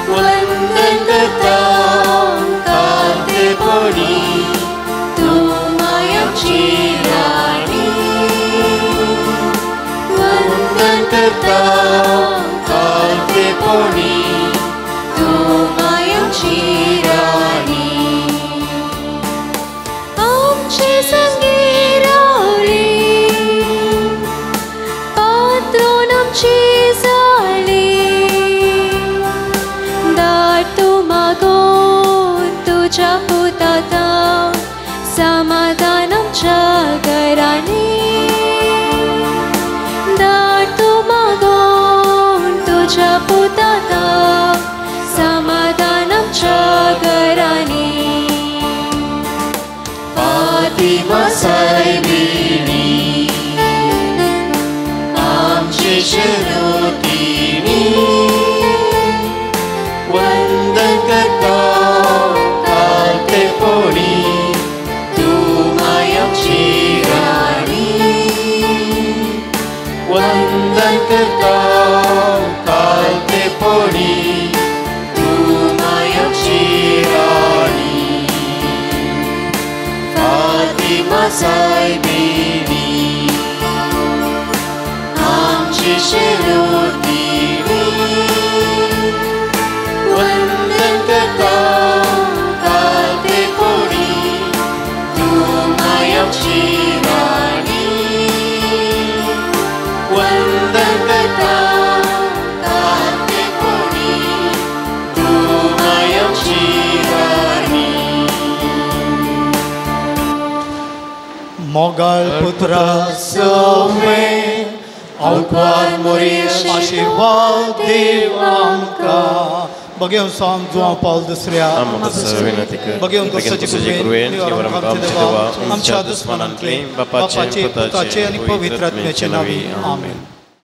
वंदन करता करते पोली तूं माय आमची राणी वंदन तुझ्या पुता समाधान आमच्या घरांनी धाड तूं मागोन तुझ्या पुता समाधान आमच्या घरांनी फातिमा सायबिणी आमची शिरोतिणी वंदन करता कार्तेपणी तूं मायाची राणी वंदन करता कार्तेपणी तूं मायाची राणी फातिमा सायबिणी आमची शिरोतिणी वंदन करता कार्तेपणी तूं मायाची राणी वंदन करता कार्तेपणी तूं मायाची राणी. मोगाळ पुत्रा समे आवपार मोरी आशीर्वाद देव आमकां. बघेवन स्वाम जुआं पावल दुसऱ्या बघेवन तुझे कृपेन आमच्या दुस्मनांतले बापाचे पुताचे आनी पवित्र आत्म्याचे नांवी आमेन.